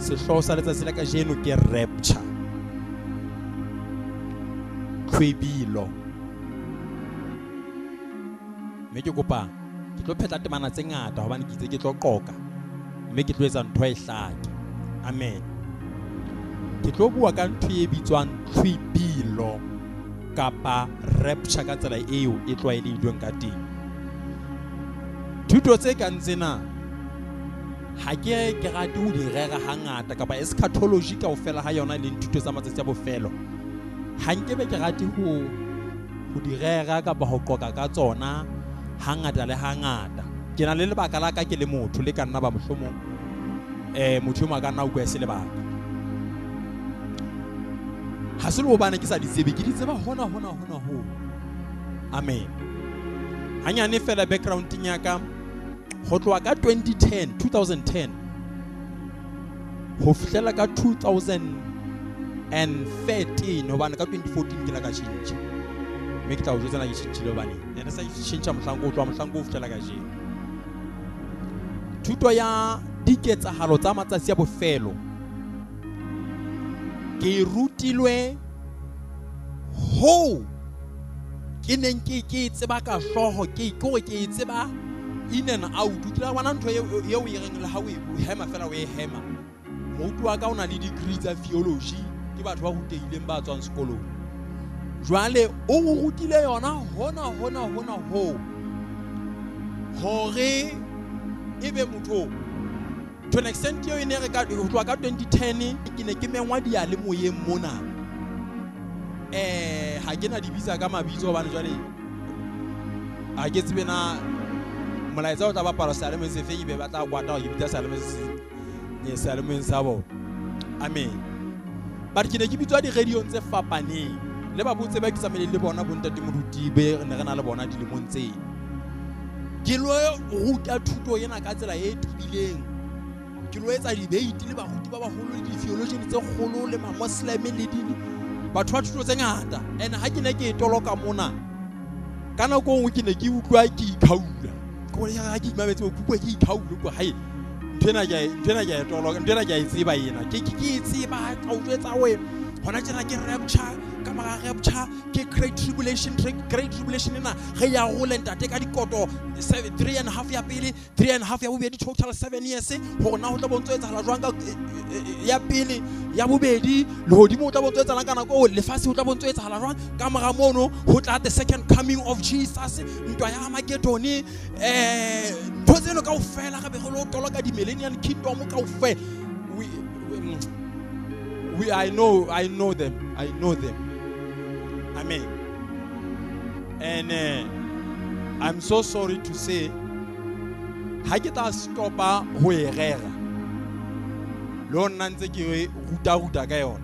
Sehlooho sa letsatsi la kajeno ke rapture. Tlhwebilo. Mme ke kopa ke tlo phetla temana tse ngata hobane ke itse ke tlo qoka mme ke tlo etsa ntho e hlake. Amen. Ke tlo bua ka ntho e bitswang tlhwibilo kapa rapture ka tsela eo e tlwaelehilweng ka teng. Thuto tse kang tsena ha ke ke rate ho di rera hangata kapa eschatology kaofela ha yona e leng thuto tsa matsatsi a bofelo. Ha nkebe ke rate ho di rera kapa ho qoka ka tsona hangata le hangata. Ke na le lebaka la ka ke le motho le ka nna ba mohlomong motho e mong a ka nna utlwa e se lebaka. Ha se le hobane ke sa di tsebe, ke di tseba hona hona hona ho. Amen. Hanyane fela background ya ka ho tloha ka 2010 ho fihlela ka 2013 hobane ka 2014 ke la ka tjhentjha. Mme ke tla o jwetsa na ke tjhentjhile hobane ne re sa tjhentjha mohlanko o tloha mohlanko ho fihlela kajeno. Thuto ya diketsahalo tsa matsatsi a bofelo ke e rutilwe hoo ke neng ke e tseba ka hlooho, ke hore ke e tseba in and out. O kile wa bona ntho eo e reng le ha o e hema fela o e hema. Moruti wa ka o na le degree tsa theology, ke batho ba rutehileng ba tswang sekolong. Jwale o o rutile yona hona hona hona ho hore ebe motho to an extent eo e ne re ka ho tloha ka 2010 ke ne ke mengwa diyalemoyeng mona. Ha ke na di bitsa ka mabitso hobane jwale ha ke tsebe na molaetsa o tla bapalwa seyalemoyeng se feng, ebe ba tla kwata hore ke bitsa seyalemoyeng seyalemoyeng sa bona. Amen. But ke ne ke bitswa di-radiong tse fapaneng le ba botse ba ke tsamaileng le bona bontate moruti be re ne re na le bona dilemong tseo. Ke lo ruta thuto ena ka tsela e tebileng. Ke lo etsa debate le baruti ba baholo le di-theologian tse kgolo le ma-Muslim le di batho ba thuto tse ngata. And ha ke ne ke e toloka mona ka nako e nngwe ke ne ke utlwa ke ikhaula. Ke gore ha ke imametse ke utlwa ke ikhaula ke hae ntho ena ke a e toloka, ntho ena ke a e tseba ena. Ke e tseba ka o jwetsa we hona tjena ke rapture, ka mora rapture ke great tribulation, great tribulation ena re ya hole ntate ka dikoto 3.5 ya pele, 3.5 ya bobedi, total 7 years hore na ho tla bontso etsahala jwang ka ya pele ya bobedi, lehodimo ho tla bontso etsahala ka nako eo, lefatshe ho tla bontso etsahala jwang ka mora mono ho tla the second coming of Jesus, ntwa ya Armageddon, ntho tseno kaofela re be re lo toloka di-millennial kingdom kaofela. We I know them. I know them. Amen. And I'm so sorry to say ha ke tla stopa ho e rera le nna ntse ke ruta ka yona.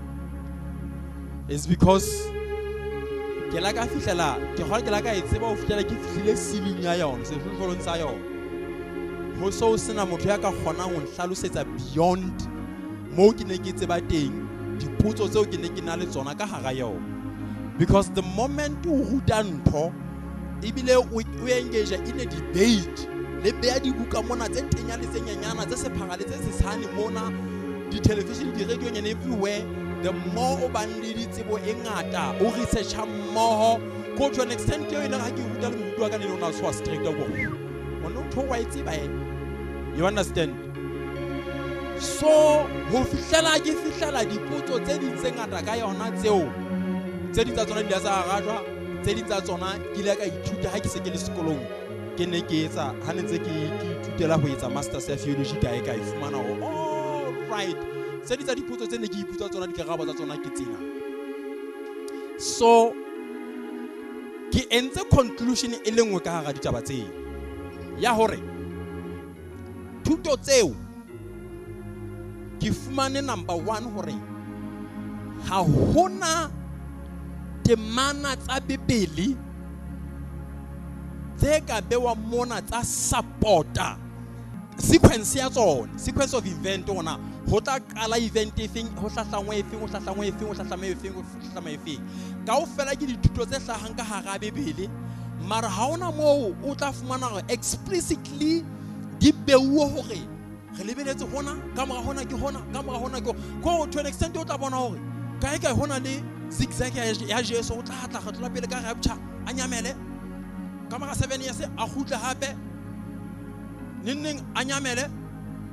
It's because ke la ka fihlela ke kgona ke la ka e tseba ho fihlela ke fihlile ceiling ya yona, sehlohlolong sa yona. Ho so sena motho ya ka kgonang ho nhlalosetsa beyond moo ke ne ke tseba teng dipotso tseo ke ne ke na le tsona ka hara yona. Because the moment o ruta ntho ebile o engage in a debate le beha dibuka mona tse tenya le tse nyenyana tse sephara le tse sesane mona di-television di-radio and everywhere, the more o bang le ditsebo e ngata o researcha mmoho go to an extent eo e leng ha ke ruta le moruti wa ka le lona tshoa straight go o no ntho wa e tseba ena. You understand? So ho fihlela ke fihlela dipotso tse ding tse ngata ka yona tseo tse ding tsa tsona di tsa arajwa, tse ding tsa tsona ke ile ka ithuta ha ke se ke le sekolong, ke ne ke etsa ha ne ntse ke ithutela ho etsa masters ya theology kae ka e fumana hore all right tse ding tsa dipotso tse ne ke ipotsa tsona dikarabo tsa tsona ke tsena. So ke entse conclusion e le nngwe ka hara ditaba tseo ya hore thuto tseo ke fumane number 1 hore ha hona temana tsa Bibele tse ka bewang mona tsa supporta sequence ya tsona, sequence of event ona ho tla qala event efeng, ho hlahlangwe efeng, ho hlahlangwe efeng, ho hlahlangwe efeng, ho hlahlangwe efeng. Kaofela ke dithuto tse hlahang ka hara Bibele, mara ha hona moo o tla fumana hore explicitly di beuwe hore Re lebeletse hona, ka mora hona ke hona, ka mora hona ke ko to an extent o tla bona hore kae kae hona le zigzag ya Jesu o tla tla kgetlo la pele ka rapture a nyamele ka mora 7 years a kgutle hape neng neng a nyamele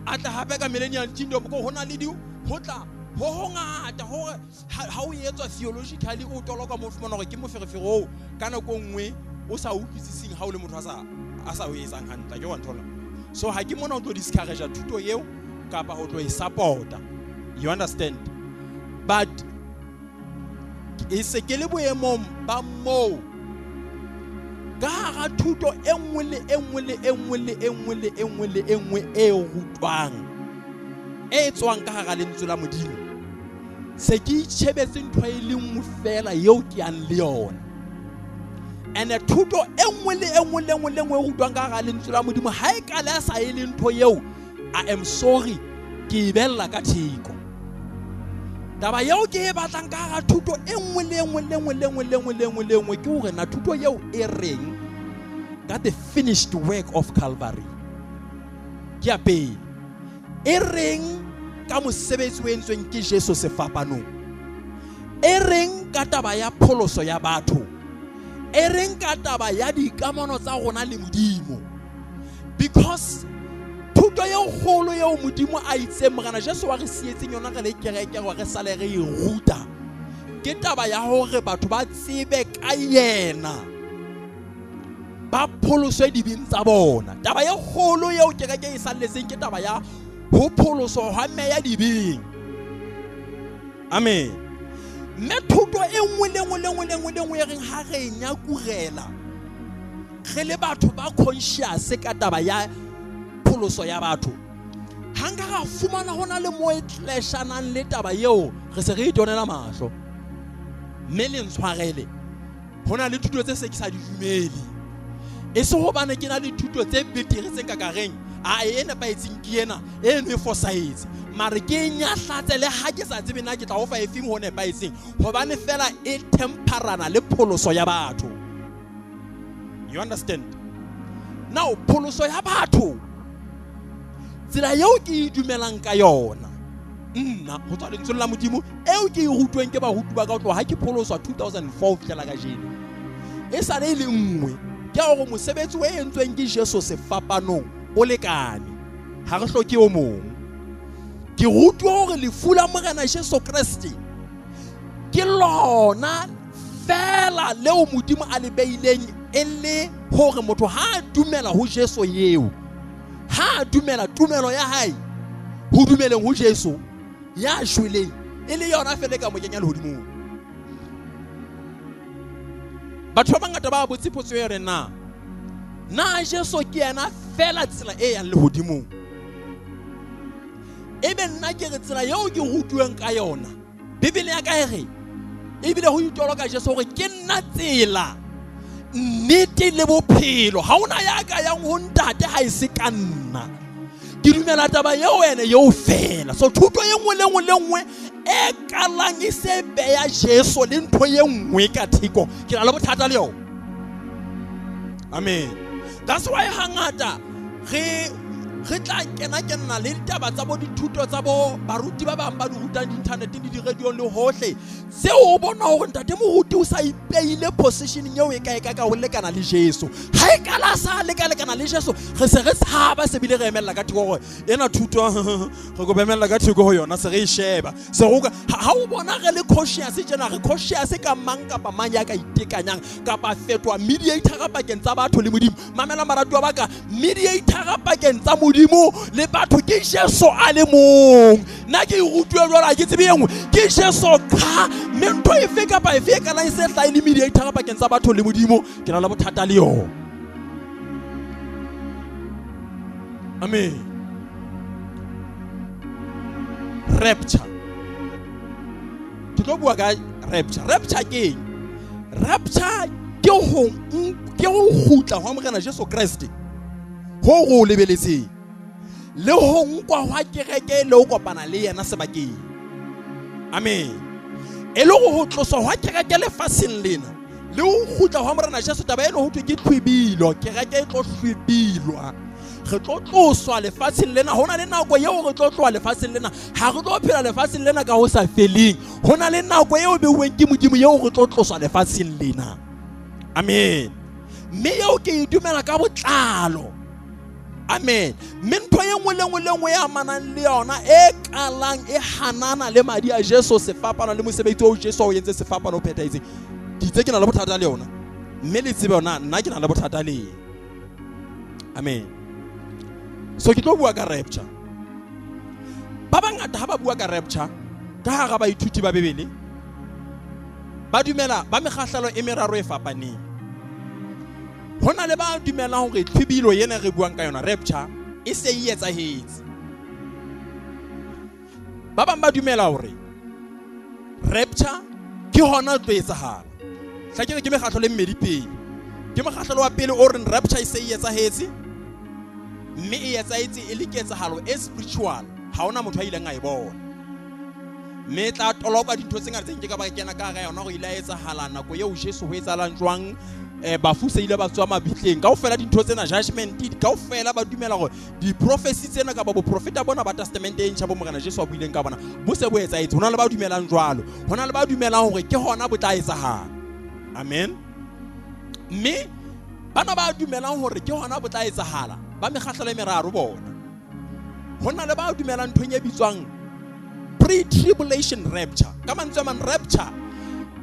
a tla hape ka millennial kingdom ko hona le di ho tla ho hongata hore ha o etswa theologically o toloka mo fumana hore ke moferefere oo ka nako nngwe o sa utlwisising ha o le motho a sa o etsang hantle ke wa nthola. So ha ke mona o tlo discourage thuto eo kapa o tlo e supporta, you understand? But e se ke le boemong ba moo ka hara thuto e nngwe le e nngwe le e nngwe le e nngwe le e nngwe le e nngwe e rutwang e tswang ka hara lentswe la Modimo, se ke itjhebetse ntho e le nngwe fela eo ke yang le yona. And thuto e nngwe le e nngwe le nngwe le nngwe e rutwang ka hara lentswe la Modimo ha e kale a sa e le ntho eo, I am sorry, ke e bella ka theko. Taba eo ke e batlang ka hara thuto e nngwe le nngwe le nngwe le nngwe le nngwe le nngwe le nngwe ke hore na thuto eo e reng ka the finished work of Calvary. Ke ya pele. E reng ka mosebetsi o entsweng ke Jesu sefapanong. E reng ka taba ya pholoso ya batho. E reng ka taba ya dikamano tsa rona le Modimo. Because thuto e kgolo eo Modimo a itseng Morena Jesu wa re sietseng yona re le kereke hore re sale re e ruta, ke taba ya hore batho ba tsebe ka yena, ba pholoswe dibeng tsa bona. Taba e kgolo eo kereke e salletseng ke taba ya ho pholoswa hwa meya dibeng. Amen. Mme thuto e nngwe le nngwe le nngwe le nngwe le nngwe e reng ha re e nyakurela re le batho ba conscious ka taba ya pholoso ya batho, ha nka ra fumana hona le mo e clashanang le taba eo, re se re itonela mahlo. Mme le ntshwarele, hona le thuto tse se ke sa di dumele. E se hobane ke na le thuto tse betere tse nka ka reng a e nepahetseng ke ena, eno e fosahetse, mare ke e nyahlatse le ha ke sa tsebe na ke tla o fa efeng ho nepahetseng, hobane fela e temperana le pholoso ya batho. You understand? Now pholoso ya batho, tsela eo ke e dumelang ka yona nna ho tswa lentsweng la Modimo eo ke e rutweng ke baruti ba ka ho tloha ha ke pholoswa 2004 ho fihlela kajeno, e sale e le nngwe, ke ya hore mosebetsi o entsweng ke Jesu sefapanong o lekane, ha re hloke o mong. Ke rutwa hore lefu la Morena Jesu Kreste ke lona fela leo Modimo a le beileng e le hore motho ha a dumela ho Jesu eo, ha a dumela tumelo ya hae ho dumeleng ho Jesu ya shweleng, e le yona fela e ka mo kenya lehodimong. Batho ba bangata ba botse potso e re na Jesu ke yena fela tsela e yang lehodimong? Ebe nna ke re tsela eo ke rutuweng ka yona, Bibele ya ka e re, ebile ho itoloka Jesu hore ke nna tsela, nnete le bophelo. Ha hona ya ka yang ho Ntate ha e se ka nna. Ke dumela taba eo ene eo fela. So thuto e nngwe le nngwe le nngwe e kalang e se beya Jesu le ntho e nngwe ka theko, ke na le bothata le yona. Amen. That's why hangata re tla kena kenna le ditaba tsa bo dithuto tsa bo baruti ba bang ba di rutang di-inthaneteng le di-radiong le hohle, tseo o bona hore ntate moruti o sa ipeile positioning eo e ka e ka ka ho lekana le Jesu. Ha e kala sa lekalekana le Jesu, re se re tshaba se bile re emella ka theko hore ena thuto re kopa emella ka theko ho yona, se re e sheba. Se re ha o bona re le cautious tjena, re cautious ka mang kapa mang ya ka itekanyang kapa fetoha mediator pakeng tsa batho le Modimo. Mamela maratuwa ba ka, mediator pakeng tsa Modimo le batho ke Jesu a le mong. Nna ke e rutuwe jwalo, ha ke tsebe e nngwe, ke Jesu qha. Mme ntho efe kapa efe e kana e se hlahe le mediator pakeng tsa batho le Modimo, ke na le bothata le yona. Amen. Rapture. Ke tlo bua ka rapture. Rapture ke eng? Rapture ke ho kgutla hwa Morena Jesu Kreste ho re o lebeletseng, le ho nkwa hwa kereke le ho kopana le yena sebakeng. Amen. E le ho tloswa hwa kereke lefatsheng lena le ho kgutla hwa Morena Jesu, taba eno ho thwe ke hlwibilo, kereke e tlo hlwibilwa. Re tlo tloswa lefatsheng lena. Ho na le nako eo re tlo tloha lefatsheng lena. Ha re tlo phela lefatsheng lena ka ho sa feleng. Ho na le nako eo beuweng ke Modimo eo re tlo tloswa lefatsheng lena. Amen. Mme eo ke e dumela ka botlalo. Amen. Mme ntho e nngwe le nngwe le nngwe e amanang le yona e qalang e hanana le madi a Jesu sefapano le mosebetsi oo Jesu a o entse sefapano o phethahetseng. Ke itse ke na le bothata le yona. Mme le tsebe yona nna ke na le bothata le eng. Amen. So ke tlo bua ka rapture. Ba bangata ha ba bua ka rapture ka hara baithuti ba Bibele ba dumela ba mekgahlelo e meraro e fapaneng. Ho na le ba dumelang hore tlhwibilo ena re buang ka yona rapture e se e etsahetse. Ba bang ba dumela hore rapture ke hona tlo etsahala. Hla ke re ke mekgatlho le mmedi pele. Ke mokgahlelo wa pele o reng rapture e se e etsahetse mme e etsahetse e le ketsahalo e spiritual, ha hona motho a ileng a e bona. Mme e tla toloka dintho tse ngata tse nke ka ba kena ka hara yona hore ile a etsahala nako eo Jesu ho etsahalang jwang, bafu se ile ba tswa mabitleng kaofela, dintho tsena judgment kaofela ba dumela hore di-prophecy tsena kapa boprofeta bona ba testamente e ntjha bo Morena Jesu a buileng ka bona bo se bo etsahetse. Ho na le ba dumelang jwalo, ho na le ba dumelang hore ke hona bo tla etsahala. Amen. Mme bana ba dumelang hore ke hona bo tla etsahala ba mekgahlelo e meraro bona. Ho na le ba dumelang nthong e bitswang pre-tribulation rapture. Ka mantswe a mang, rapture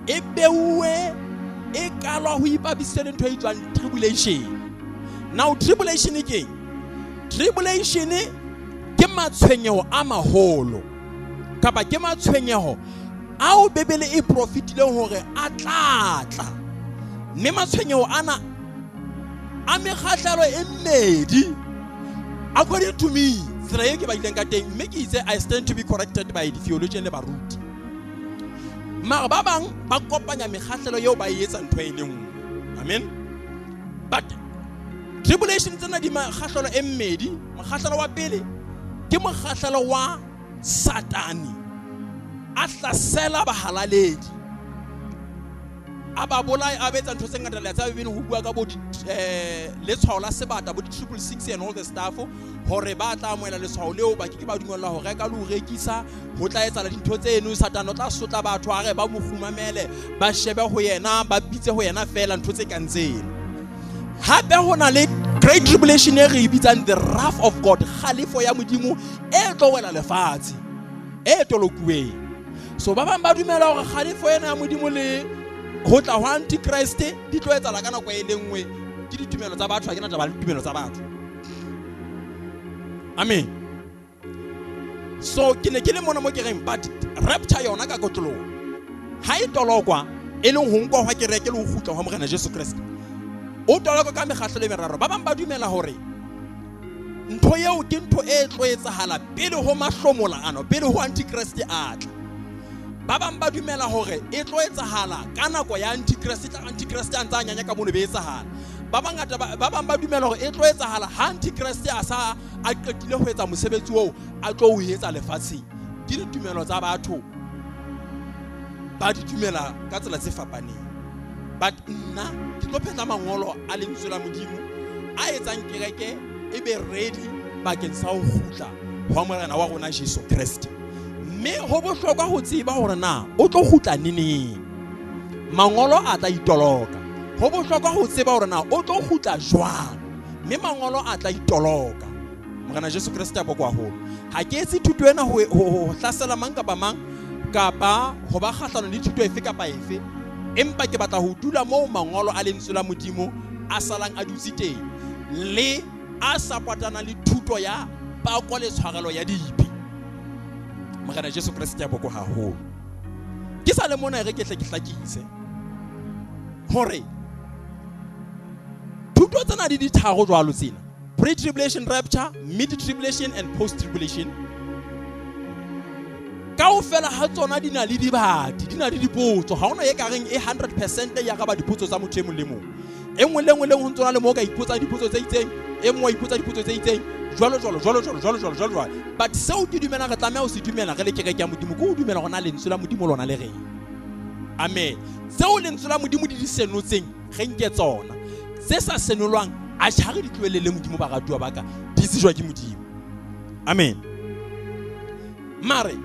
e beuwe e kalwa ho ipapisitse le ntho e bitswang tribulation. Now tribulation ke eng? Tribulation ke matshwenyeho a maholo kapa ke matshwenyeho ao Bibele e profitileng hore a tla tla. Mme matshwenyeho ana a mekgahlelo e mmedi according to me, tsela e ke ba ileng ka teng, mme ke itse I stand to be corrected by the theologian le baruti. Mara ba bang ba kopanya mekgahlelo eo ba e etsa ntho e le nngwe. Amen. But tribulation tsena di mekgahlelo e mmedi. Mokgahlelo wa pele ke mokgahlelo wa Satane a hlasela bahalaledi, a ba bolaya, a betsa ntho tse ngata. Le tseba Bibele ho bua ka bo letshwao la sebata, bo di-666 and all the stuff, hore ba tla amohela letshwao leo ba ke ke ba dumellwa ho reka le ho rekisa. Ho tla etsahala dintho tseno. Satane o tla sotla batho, a re ba mo kgumamele, ba shebe ho yena, ba bitse ho yena fela, ntho tse kang tseno. Hape ho na le great tribulation e re e bitsang the wrath of God, kgalefo ya Modimo e tlo wela lefatshe e tolokuweng. So ba bang ba dumela hore kgalefo ena ya Modimo le ho tla ho Antichrist di tlo etsahala ka nako e le nngwe. Ke ditumelo tsa batho, ha ke na taba le ditumelo tsa batho. Amen. So ke ne ke le mona mo ke reng, but rapture yona ka kotloloho ha e tolokwa, e leng ho nkwa hwa kereke le ho kgutla hwa Morena Jesu Kreste, o tolokwa ka mekgahlelo e meraro. Ba bang ba dumela hore ntho eo ke ntho e tlo etsahala pele ho mahlomola ano, pele ho Antichrist a tla. Ba bang ba dumela hore e tlo etsahala ka nako ya Antichrist, tla Antichrist a ntse a nyanya ka mono be etsahala. Ba bangata ba bang ba dumela hore e tlo etsahala ha Antichrist a sa a qetile ho etsa mosebetsi oo a tlo o etsa lefatsheng. Ke ditumelo tsa batho, ba di dumela ka tsela tse fapaneng. But nna ke tlo phetla mangolo a lentswe la Modimo a etsang kereke e be ready bakeng sa ho kgutla hwa Morena wa rona Jesu Kreste. Mme ho bohlokwa ho tseba hore na o tlo kgutla neneng. Mangolo a tla itoloka. Ho bohlokwa ho tseba hore na o tlo kgutla jwang. Mme mangolo a tla itoloka. Morena Jesu Kreste a bokwa haholo. Ha ke etse thuto ena ho hlasela mang kapa mang kapa ho ba kgahlanong le thuto efe kapa efe, empa ke batla ho dula moo mangolo a lentswe la Modimo a salang a dutse teng le a sa patana le thuto ya pako le tshwarelo ya dibe. Morena Jesu Kreste a bokwa haholo. Ke sa le mona e re ke hle ke hlakise hore thuto tsena di ditharo jwalo tsena: pre-tribulation rapture, mid-tribulation and post-tribulation. Kaofela ha tsona di na le dibadi, di na le dipotso. Ha hona e ka reng e 100% ya araba dipotso tsa motho e mong le mong. E nngwe le nngwe le nngwe ho tsona le mo ka ipotsa dipotso tse itseng, e nngwe wa ipotsa dipotso tse itseng, jwalo jwalo jwalo jwalo jwalo jwalo jwalo jwalo. But seo ke dumelang re tlameha ho se dumela re le kereke ya Modimo ke ho dumela hore na lentswe la Modimo lona le reng. Amen. Tseo lentswe la Modimo di di senotseng re nke tsona, tse sa senolwang A tjha re di tlohellele Modimo baratuwa ba ka, di tsejwa ke Modimo. Amen. Mare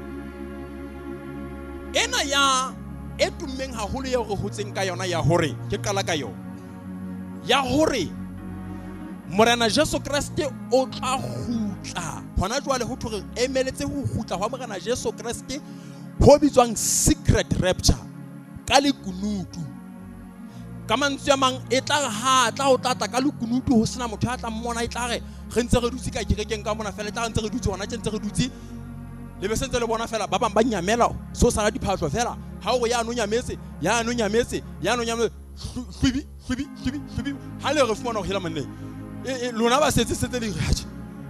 ena ya e tummeng haholo eo re hotseng ka yona ya hore ke qala ka yona ya hore Morena Jesu Kreste o tla kgutla hona jwale, ho thwe re emeletse ho kgutla hwa Morena Jesu Kreste ho bitswang secret rapture ka lekunutu. Ka mantswe a mang, e tla re ha tla o tla tla ka lekunutu ho sena motho ya tla mmona, e tla re re ntse re dutse ka kerekeng ka mona fela, e tla re ntse re dutse hona tje ntse re dutse, le be se ntse le bona fela ba bang ba nyamela so sala diphahlo fela, ha o re ya no nyametse, ya no nyametse, ya no nyametse, hlwibi, hlwibi, hlwibi, hlwibi, ha le re fumana ho hela manneng. Lona ba setse setse le re, atjhe,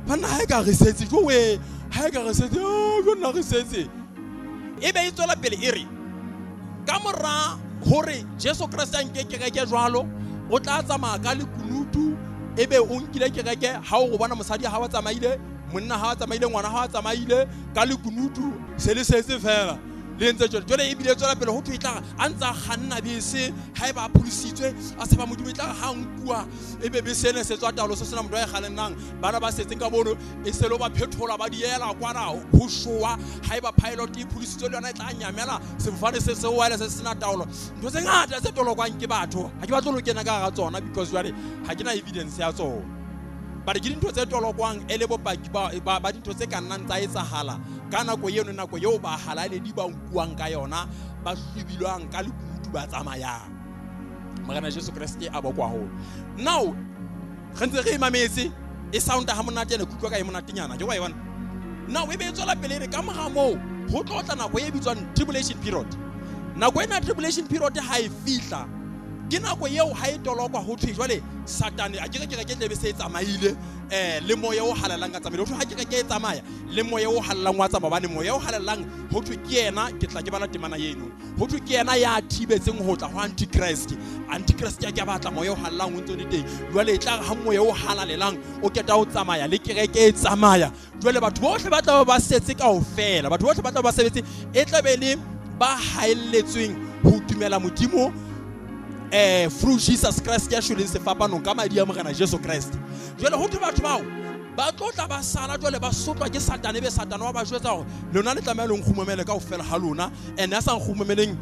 banna ha e ka re setse, jo we, ha e ka re setse, oh, jo nna re setse. E be e tswela pele e re, ka mora hore Jesu Kreste a nke kereke jwalo, o tla tsamaya ka lekunutu, ebe o nkile kereke, ha o go bona mosadi ha wa tsamaile, monna ha wa tsamaile, ngwana ha wa tsamaile, ka lekunutu, se le setse fela. Le entse jwalo. Jwale ebile e tswela pele ho thwe e tla re a ntse a kganna bese, ha eba a pholositswe, a tshaba Modimo, e tla re ha nkuwa, ebe bese ena e se tswa taolo, se sena motho a e kgannang, bana ba setseng ka mono, e se le ba phethola, ba diela kwana ho showa, ha eba pilot e pholositswe le yona e tla nyamela, sefofane se se wele, se sena taolo. Ntho tse ngata tse tolokwang ke batho, ha ke batle ho kena ka hara tsona because jwale ha ke na evidence ya tsona. But ke dintho tse tolokwang e le bopaki ba dintho tse ka nnang tsa etsahala ka nako eno, nako eo bahalaledi ba nkuwang ka yona, ba hlwibilwang ka lekunutu ba tsamayang. Morena Jesu Kreste a bokwa haholo. Now re ntse re e mametse, e sounda ha monate ene, ke utlwa ka e monatenyana, ke wa e bona. Now e be e tswela pele e re ka mora moo ho tlo tla nako e bitswang tribulation period. Nako ena tribulation period ha e fihla, ke nako eo ha e tolokwa ho thwe jwale Satane a kere kereke e tla be se e tsamaile, le moya o halalelang ka tsamaile. Ho thwe ha kereke e tsamaya le moya o halalelang wa tsamaya, hobane moya o halalelang ho thwe ke yena, ke tla ke bala temana eno, ho thwe ke yena ya thibetseng ho tla ho Antichrist. Antichrist ya ke a batla moya o halalelang o ntse o le teng. Jwale e tla re ha moya o halalelang o keta ho tsamaya le kereke e tsamaya, jwale batho bohle ba tla ba setse kaofela, batho bohle ba tla ba sebetse, e tla be le ba haelletsweng ho dumela Modimo, through Jesus Christ ya shweleng sefapanong ka madi a Morena Jesu Kreste. Jwale ho thwe batho bao ba tlo tla ba sala jwale ba sotlwa ke Satane, be Satane wa ba jwetsa hore lona le tlameha le nkgumamele kaofela ha lona, and ya sa nkgumameleng,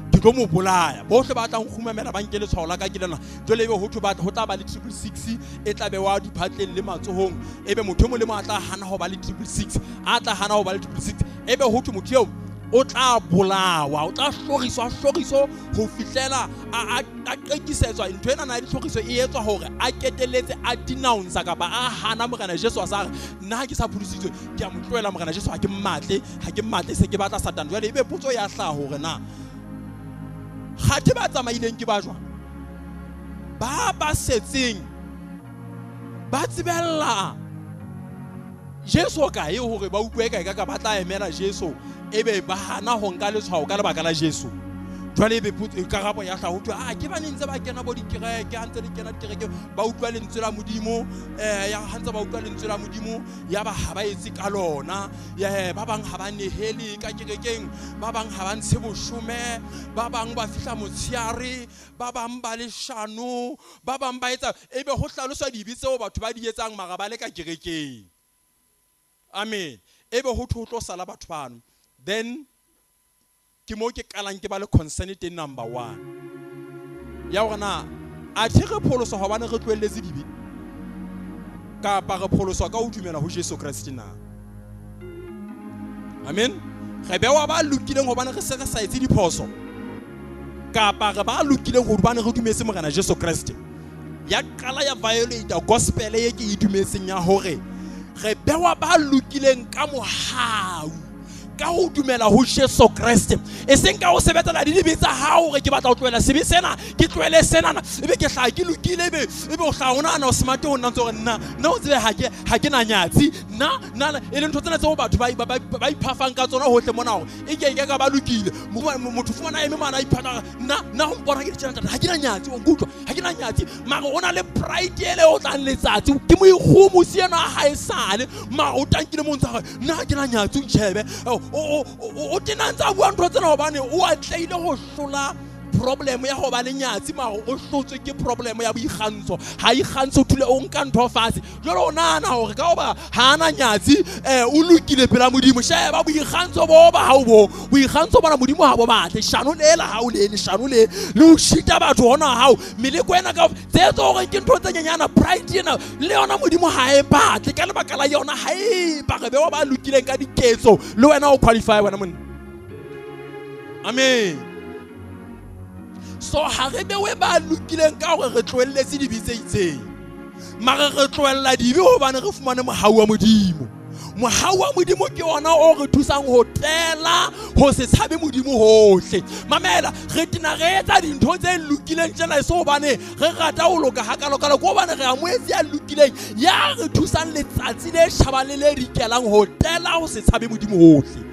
ke tlo mo bolaya. Bohle ba tla nkgumamela ba nke letshwao la ka ke lena. Jwale ebe ho thwe ho tla ba le triple six e tla bewa diphatleng le matsohong, ebe motho e mong le mong a tla hana ho ba le triple six, a tla hana ho ba le triple six, ebe ho thwe motho eo o tla bolawa, o tla hloriswa, hloriso ho fihlela a qekisetswa. Ntho ena na ya ditlhoriso e etswa hore a keteletse a denounce kapa a hana Morena Jesu, a sa re nna ha ke sa pholositswe ke a mo tlohela Morena Jesu, ha ke mmatle, ha ke mmatle, se ke batla Satane. Jwale ebe potso ya hlaha hore na kgathe ba tsamaileng ke ba jwang, ba ba setseng ba tsebella Jesu kae hore ba utlwe kae ka ba tla emela Jesu, ebe ba hana ho nka letshwao ka lebaka la Jesu. Jwale ebe potso karabo ya hlaha ho thwe, ah, ke ba ne ntse ba kena bo dikereke, ha ntse di kena dikereke ba utlwa lentswe la Modimo, ya ha ntse ba utlwa lentswe la Modimo ya ba ha ba etse ka lona, ya ba bang ha ba nehele ka kerekeng, ba bang ha ba ntshe boshome, ba bang ba fihla motsheare, ba bang ba leshano, ba bang ba etsa, ebe ho hlaloswa dibe tseo batho ba di etsang mara ba le ka kerekeng. Amen. Ebe ho thwe ho tlo sala batho bano. Then ke mo ke qalang ke ba le concern teng number 1 ya hore na athe re pholoswa hobane re tlohelletse dibe, kapa re pholoswa ka ho dumela ho Jesu Kreste na? Amen. Re bewa ba lokileng hobane re se re sa etse diphoso, kapa re ba lokileng hobane re dumetse Morena Jesu Kreste? Ya qala ya violate gospel e ke e dumetseng ya hore re bewa ba lokileng ka mohau, ka ho dumela ho Jesu Kreste, e seng ka ho sebetsana le dibe tsa hao hore ke batla ho tlohela sebe sena, ke tlohele senana, ebe ke hlaha ke lokile, ebe o hlaha o nahana o smart ho nna ntse hore nna, nna o tsebe ha ke na nyatsi, nna, nna, e le ntho tsena tseo batho ba iphafang ka tsona hohle mona hore e ke ke ka ba lokile. Motho fumana eme mane a iphatla, nna, nna ho mpona ke ditjena ntate, ha ke na nyatsi, o nkutlwa, ha ke na nyatsi, mara o na le pride ele o tlang letsatsi, ke moikgomosi enwa ha e sale, mara o tankile mo ntsa hore nna ha ke na nyatsi, o ntjhebe. O tena ntse a bua ntho tsena hobane o atlehile ho hlola Problem ya ho ba le nyatsi mare o hlotswe ke problem ya boikgantsho. Ha ikgantsho thule o nka ntho fatshe. Jwale o nahana hore ka hoba ha ana nyatsi o lokile pela Modimo. Sheba boikgantsho bo ba hao bo. Boikgantsho bona Modimo ha bo batle. Shano lela ha o le leshano le le o shita batho hona hao. Meleko ena ka tse tse hore ke ntho tse nyenyana pride ena le yona Modimo ha e batle ka lebaka la yona ha e ba re bewa ba lokileng ka diketso le wena o qualify wena monna. Amen. So ha re bewe ba lokileng ka hore re tlohelletse dibe tse itseng. Mare re tlohella dibe hobane re fumane mohau wa Modimo. Mohau wa Modimo ke ona o re thusang ho tela ho se tshabe Modimo hohle. Mamela, re tena re etsa dintho tse lokileng tjena e se hobane re rata ho loka hakalokalo, ke hobane re amohetse ya lokileng ya re thusang letsatsi le tjhabang le le dikelang ho tela ho se tshabe Modimo hohle.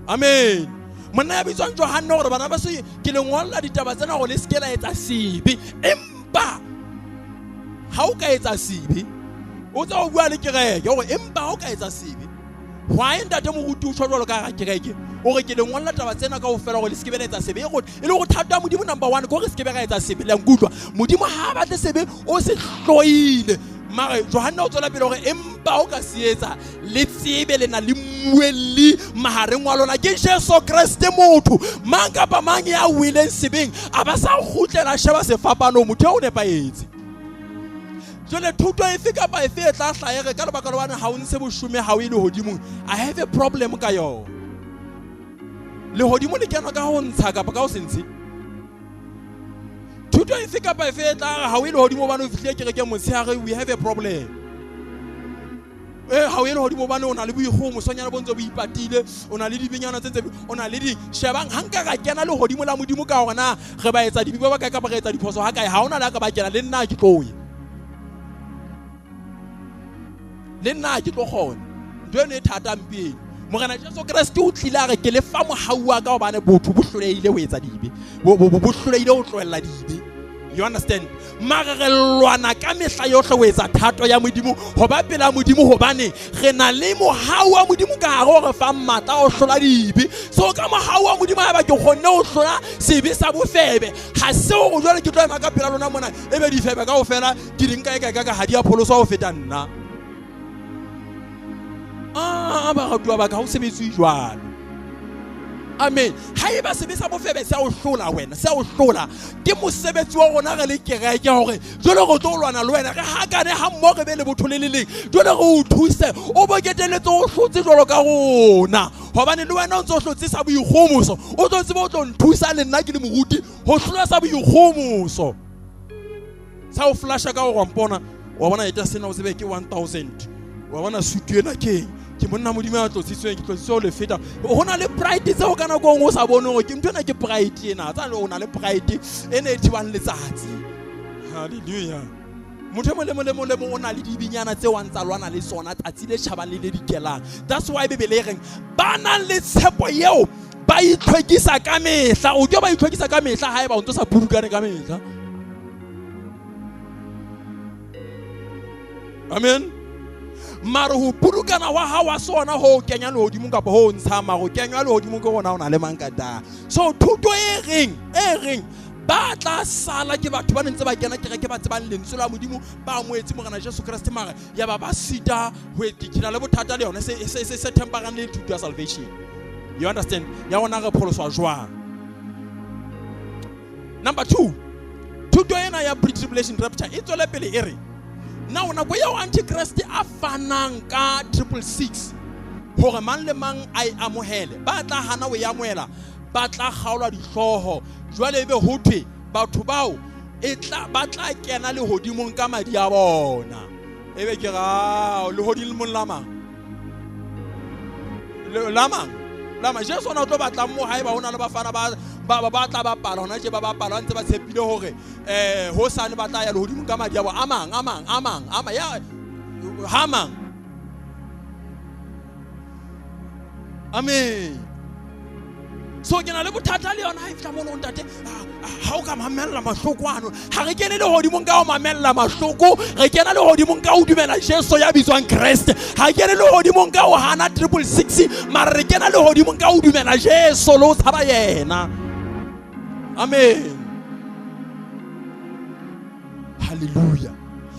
Amen. Monna ya bitswang Johanne hore bana ba se ke le ngolla ditaba tsena hore le se ke la etsa sebe. Empa ha o ka etsa sebe, o tsa o bua le kereke hore empa ha o ka etsa sebe, why ntate moruti o tjho jwalo ka hara kereke o re ke le ngolla taba tsena kaofela hore le se ke be la etsa sebe. E le hore thato ya Modimo number 1 ke hore se ke be ra etsa sebe. Le a nkutlwa? Modimo ha a batle sebe, o se hloile. Mare Johanne o tswela pele hore empa o ka se etsa, le tsebe le na le mmuelli mahareng wa lona, ke Jesu Kreste. Motho mang kapa mang ya weleng sebeng a ba sa kgutlela sheba sefapano, motho eo o nepahetse. Jwale thuto efe kapa efe e tla hlaha re ka lebaka la hobane ha o ntshe boshome ha o e lehodimong, I have a problem ka yona. Lehodimo le kenwa ka ho ntsha kapa ka ho se ntshe. Thuto efe kapa efe e tla re ha o e lehodimo hobane o fihlile kerekeng motshehare, we have a problem. Ha o e lehodimo hobane o na le boikgohomosonyana bo ntse bo ipatile, o na le dibenyana tse ntse, o na le di. Shebang, ha nka ra kena lehodimo la Modimo ka hore na re ba etsa dibe ba bakae kapa re etsa diphoso ha kae, ha hona le a ka ba kena, le nna ke tlo ya. Le nna ke tlo kgona. Ntho eno e thata mpe eno. Morena Jesu Kreste o tlile a re ke le fa mohau wa ka hobane botho bo hlolehile ho etsa dibe. Bo hlolehile ho tlohella dibe. You understand? Mare re lwana ka mehla yohle ho etsa thato ya Modimo, ho ba pela Modimo, hobane re na le mohau wa Modimo ka hare o re fang matla ho hlola dibe. So ka mohau wa Modimo haeba ke kgonne ho hlola sebe sa bofebe, ha se hore jwale ke tlo ema ka pela lona mona ebe difebe kaofela ke di nka e kae ka ha di a pholoswa ho feta nna. Ah, baratuwa ba ka, ha o sebetse jwalo. Amen. Haeba sebe sa bofebe se a o hlola wena, se a o hlola, ke mosebetsi wa rona re le kereke hore jwale re tlo lwana le wena, re hakane ha mmoho, re be le botho le le leng, jwale re o thuse, o bo keteletse o hlotse jwalo ka rona, hobane le wena o ntse o hlotse sa boikgomoso, o tlo tseba o tlo nthusa le nna ke le moruti ho hlola sa boikgomoso. Sa o flasha ka hore wa mpona, wa bona eta sena o tsebe ke 1000, wa bona sutu ena ke eng? Ke monna Modimo ya tlotsitsweng, ke tlotsitswe ho le feta. Ho na le pride tseo ka nako e nngwe o sa bone hore ke ntho ena ke pride ena. Tsa o na le pride ena e thibang letsatsi. Hallelujah. Motho e mong le mong le mong le mong o na le dibinyana tseo a ntsa lwana le tsona tsatsi le tjhabang le le dikelang. That's why Bibele e reng ba nang le tshepo eo ba itlhwekisa ka mehla. O ke ba itlhwekisa ka mehla haeba o ntso sa pudukane ka mehla. Amen. Mare ho pudukana wa hao wa sona ho kenya lehodimong kapa ho ntsha mare ho kenywa lehodimong ke rona o na le mang ka ta. So thuto e reng ba tla sala ke batho ba ntse ba kena kereke ba tsebang lentswe la Modimo, ba amohetse Morena Jesu Kreste, mare ya ba ba sita ho ke na le bothata le yona se temparang le thuto ya salvation. You understand? Ya rona re pholoswa jwang? Number 2, thuto ena ya pre-tribulation rapture e tswele pele e re now nako eo Antichrist a fanang ka 666 hore mang le mang a e amohele, ba tla hana ho e amohela, ba tla kgaolwa dihlooho. Jwale ebe ho thwe batho bao ba tla kena lehodimong ka madi a bona. Ebe ke ra lehodimong la mang? La mang? La mang? Jesu ona o tlo batlang mo haeba ho na le bafana ba tla bapala hona tje, ba bapala ba ntse ba tshepile hore hosane ba tla ya lehodimong ka madi a bona. A mang, a mang, a mang, a mang, ya, ha mang. Amen. So ke na le bothata le yona ha e fihla mono, ntate, ha o ka mamella mahloko ano. Ha re kene lehodimong ka ho mamella mahloko, re kena lehodimong ka ho dumela Jesu ya bitswang Kreste. Ha re kene lehodimong ka ho hana 666, mara re kena lehodimong ka ho dumela Jesu le ho tshaba yena. Amen. Hallelujah.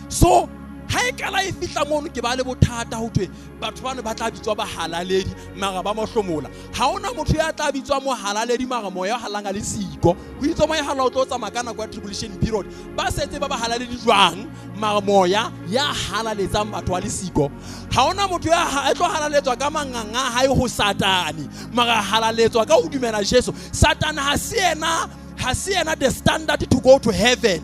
So ha e kala e fihla mono ke ba le bothata ho thwe batho bano ba tla bitswa bahalaledi mara ba mohlomola. Ha hona motho ya tla bitswa mohalaledi mara moya o halanga le siko. Ho itse moya hala o tlo tsamaya ka nako ya tribulation period. Ba setse ba bahalaledi jwang mara moya ya halaletsang batho ba le siko. Ha hona motho ya tlo halaletswa ka manganga hae ho Satane mara halaletswa ka ho dumela Jesu. Satane ha se yena the standard to go to heaven.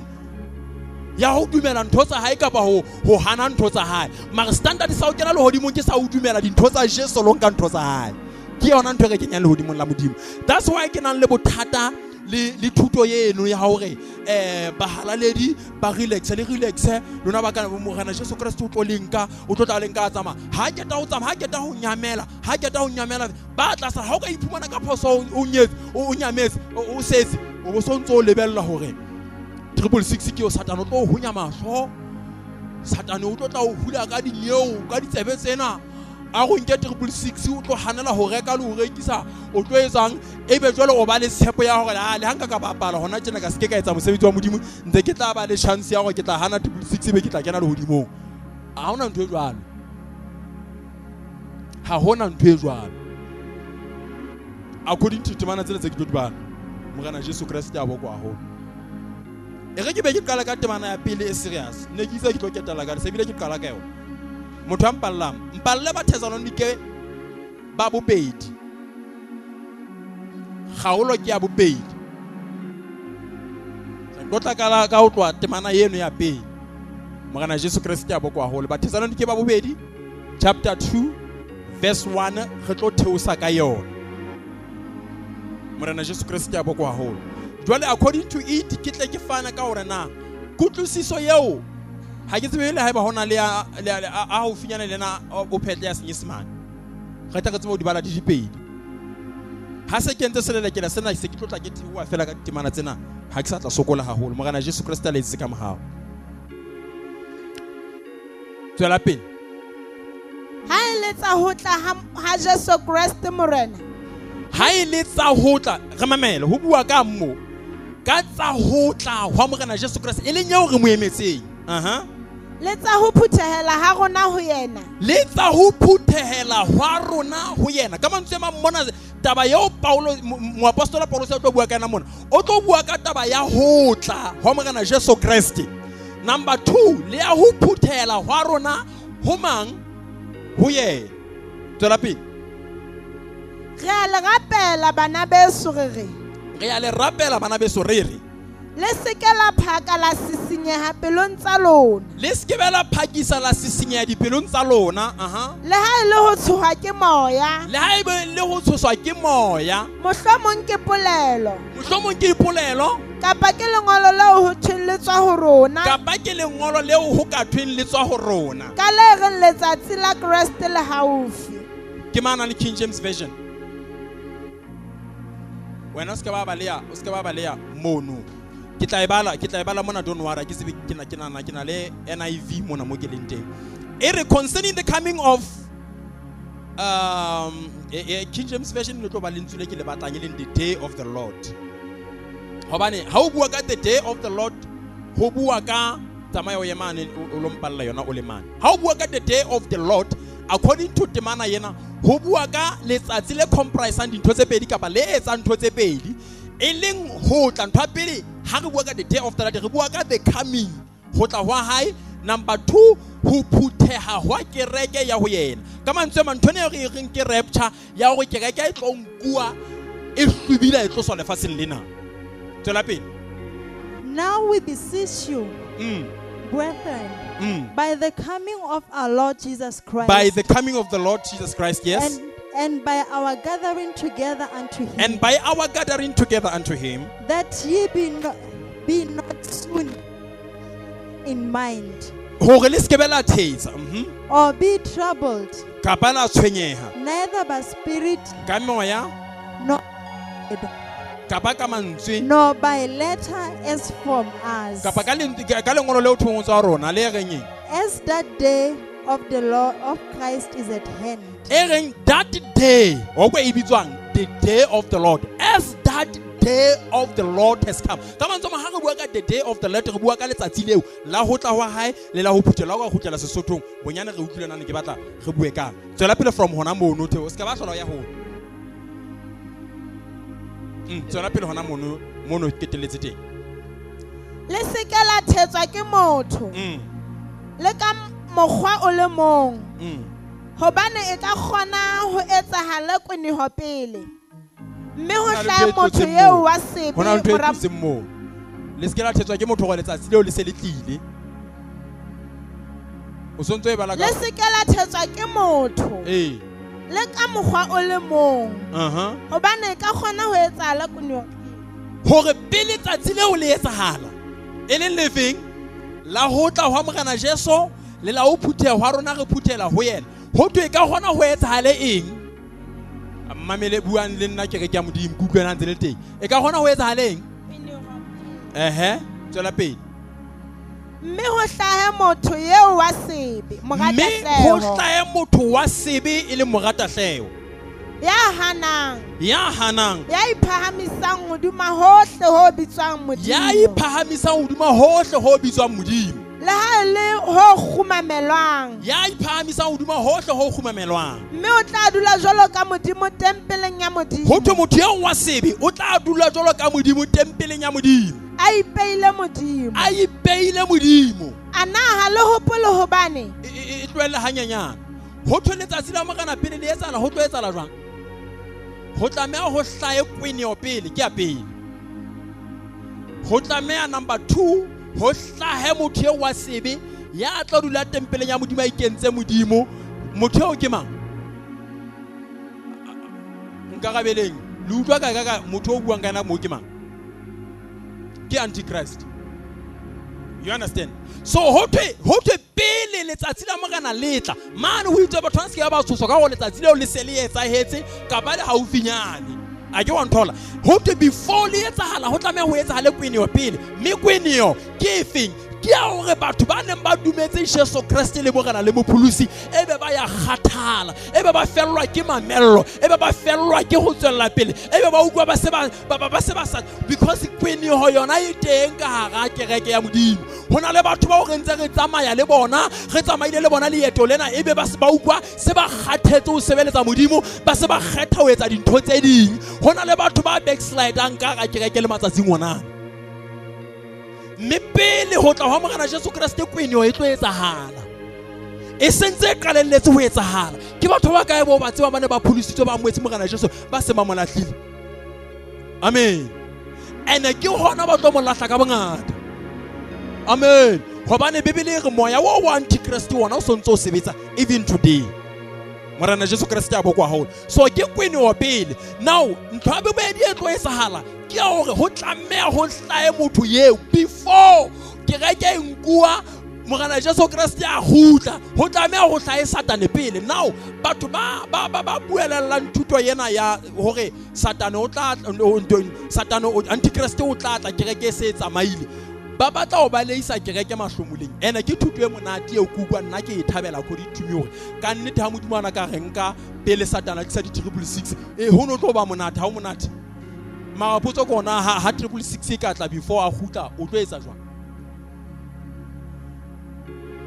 Ya ho dumela ntho tsa hae kapa ho hana ntho tsa hae. Mara standard sa ho kena lehodimong ke sa ho dumela dintho tsa Jesu lo nka ntho tsa hae. Ke yona ntho e re kenyang lehodimong la Modimo. That's why ke nang le bothata le thuto eno ya hore bahalaledi ba relax le relax lona ba kana Morena Jesu Christ o tlo lenka o tlo tla lenka a tsamaya. Ha keta ho tsamaya, ha keta ho nyamela, ha keta ho nyamela ba tla sa ha o ka iphumana ka phoso o nyetse o nyametse o setse o bo so ntso o lebella hore 666 ke o Satane o tlo hunya mahlo. Satane o tlo tla o hula ka dinyeo ka ditsebe tsena. A go nke 666 o tlo hanela ho reka le ho rekisa o tlo etsang ebe jwale o ba le tshepo ya hore ha le hanka ka bapala hona tjena ka seke ka etsa mosebetsi wa Modimo ntse ke tla ba le chance ya hore ke tla hana 666 ebe ke tla kena lehodimong. Ha hona ntho e jwalo. Ha hona ntho e jwalo. According to temana tsena tse ke tlo di bala, Morena Jesu Kreste a bokwa haholo. E re ke be ke qala ka temana ya pele e serious. Ne ke itse ke tlo ketela ka se bile ke qala ka yona. Motho a mpallang, mpalle ba Thessalonike ba bobedi. Kgaolo ke ya bobedi. Re tlo tla ka ho tloha temana eno ya pele. Morena Jesu Kreste a bokwa haholo. Ba Thessalonike ba bobedi chapter 2 verse 1 re tlo theosa ka yona. Morena Jesu Kreste a bokwa haholo. Jwale according to it ke tle ke fana ka hore na kutlwisiso eo ha ke tsebe le haeba hona le a haufinyana le na o phetle ya Senyesemane. Re tla re tsebe ho di bala di dipedi. Ha se ke ntse selelekela sena se ke tlo tla ke theoha fela ka ditemana tsena ha ke sa tla sokola haholo. Morena Jesu Kreste a le etse ka mohau. Tswela pele. Ha e le tsa ho tla ha Jesu Kreste Morena. Ha e le tsa ho tla re mamele ho bua ka mo ka tsa ho tla hwa Morena Jesu Kreste e leng eo re mo emetseng. Aha. Le tsa ho phuthehela ha rona ho yena. Le tsa ho phuthehela hwa rona ho yena. Ka mantswe a mang mona taba eo Paulo moapostola Paulus o tlo bua ka yona mona. O tlo bua ka taba ya ho tla hwa Morena Jesu Kreste. Number 2 le ya ho phuthehela hwa rona ho mang ho yena. Tswela pele. Re a le rapela bana beso re re. Re a le rapela bana beso re re. Le se ke la phaka la sisinyeha pelong tsa lona. Le se ke la phakisa la sisinyeha dipelong tsa lona. Aha. Le ha e le ho tshoha ke moya. Le ha e le ho tshoswa ke moya. Mohlomong ke polelo. Mohlomong ke dipolelo. Kapa ke lengolo leo ho thweng le tswa ho rona. Kapa ke lengolo leo ho ka thweng le tswa ho rona. Ka le reng letsatsi la Kreste le haufi. Ke mana le King James Version. Wena o se ke ba balea, o se ke ba balea mono. Ke tla e bala mona, don't worry, ke tsebe ke na le NIV mona mo ke leng teng. E re concerning the coming of King James Version le tlo ba lentswe le ke le batlang e leng the day of the Lord. Hobane ha o bua ka the day of the Lord ho bua ka tsamaya o ye mane o lo mpalla yona o le mane. Ha o bua ka the day of the Lord according to temana yena ho bua ka letsatsi le comprisang dintho tse pedi kapa le etsang ntho tse pedi e leng ho tla ntho ya pele. Ha re bua ka the day of the Lord re bua ka the coming ho tla hwa hae. Number 2 ho phutheha hwa kereke ya ho yena. Ka mantswe a mang ntho ena e re reng ke rapture ya hore kereke e tlo nkuwa e hlwibila e tloswa lefatsheng lena. Tswela pele. Now we beseech you, brethren, by the coming of our Lord Jesus Christ. By the coming of the Lord Jesus Christ, yes. And by our gathering together unto him. And by our gathering together unto him. That ye be not soon in mind. Hore le se be la thetsa. Or be troubled. Kapa la tshwenyeha. Neither by spirit. Ka moya. Nor kapa ka mantswe. Nor by letter as from us. Kapa ka lengolo leo thong tsa rona le reng eng? As that day of the Lord of Christ is at hand. E reng that day, o kwa e bitswang the day of the Lord. As that day of the Lord has come. Ka mantswe a mang, ha re bua ka the day of the Lord, re bua ka letsatsi leo la ho tla hwa hae le la ho phuthela ho ka kgutlela Sesothong. Bonyane re utlwile nane ke batla re bue kang. Tswela pele from hona mono Theo, o ska ba hlola o ya hole. Tswela pele hona mono, mono keteletse teng. Le se ke la thetswa ke motho. Le ka mokgwa o le mong. Hobane e ka kgona ho etsahala kweneho pele. Mme ho Ho na le hlahe ntho e motho tlotseng eo moo. wa sebe Ho na le ntho e mora tlotseng moo. Le se ke la thetswa ke motho hore letsatsi leo le se le tlile. O sontso e bala ka Le se ke la thetswa ke motho. Ee. Le ka mokgwa o le mong. Hobane e ka kgona ho etsahala kweneho pele. Hore pele tsatsi leo le etsahala, e leng lefeng la ho tla hwa Morena Jesu le la ho phutheha hwa rona re phuthela ho yena. Ho thwe e ka kgona ho etsahale eng? Mamele buang le nna kereke ya Modimo, ke utlwe na ntse le teng. E ka kgona ho etsahale eng? Ehe, tswela pele. Mme ho hlahe motho eo wa sebe, Mme ho moratahleho. hlahe motho wa sebe e le moratahleho. Ya hanang. Ya hanang. Ya iphahamisang hodima hohle ho bitswang Modimo. Ya iphahamisang hodima hohle ho bitswang Modimo. Le ha e le ho kgumamelwang. Ya iphahamisang hodima hohle ho kgumamelwang. Mme o tla dula jwalo ka Modimo tempeleng ya Modimo. Ho thwe motho eo wa sebe o tla dula jwalo ka Modimo tempeleng ya Modimo. A ipeile Modimo. A ipeile Modimo. A na ha le hopole hobane? E tlohelle hanyenyane. Ho thwe letsatsi la Morena pele le etsahala, ho tlo etsahala jwang? Ho tlameha ho hlahe kweneo pele, ke ya pele. Ho tlameha number 2, ho hlahe motho eo wa sebe ya tla dula tempeleng ya Modimo a ikentse Modimo. Motho eo ke mang? Nkarabeleng. Le utlwa ka ka motho o buang ka yena moo ke mang? Ke Antichrist. You understand? So ho thwe pele letsatsi la Morena le tla. Mane ho itswe batho ba se ke ba tshoswa ka hore letsatsi leo le se le etsahetse kapa le haufinyane. A ke wa nthola. Ho thwe before le etsahala ho tlameha ho etsahale kweneo pele. Mme kweneo ke efeng? Ke ya hore batho ba neng ba dumetse Jesu Kreste le Morena le Mopholosi ebe ba ya kgathala, ebe ba fellwa ke mamello, ebe ba fellwa ke ho tswella pele, ebe ba utlwa ba se ba, ba, ba, ba se ba sa, because kweneo yona e teng ka hara kereke ya Modimo. Ho na le batho bao re ntse re tsamaya le bona, re tsamaile le bona leeto lena, ebe ba se ba utlwa se ba kgathetse ho sebeletsa Modimo, ba se ba kgetha ho etsa dintho tse ding. Ho na le batho ba backslidang ka hara kereke le matsatsing ona. Mme pele ho tla hwa Morena Jesu Kreste kweneo e tlo etsahala. E sentse e qalelletse ho etsahala. Ke batho ba kae bao ba tsebang ba ne ba pholositswe ba amohetse Morena Jesu ba se ba mo lahlile? Amen. Ene ke hona ba tlo mo lahla ka bongata. Amen. Hobane Bibele e re moya wa wa Antichrist wona o sontse o sebetsa even today. Morena Jesu Kreste a bokwa haholo. So ke kweneo pele. Now ntho ya bobedi e tlo etsahala ke ya hore ho tlameha ho hlahe motho eo before kereke e nkuwa Morena Jesu Kreste a kgutla, ho tlameha ho hlahe Satane pele. Now batho ba buelellang thuto ena ya hore Satane o tla, Satane o, Antichrist o tla tla kereke e se e tsamaile. Ba batla ho baleisa kereke mahlomoleng. Ene ke thuto e monate eo ke utlwa nna ke e thabela according to me hore ka nnete ha Modimo ana ka re nka pele Satane a tlisa di triple six, ho no tlo ba monate, ha o monate. Mara potso ke ona, ha triple six e ka tla before a kgutla, o tlo etsa jwang?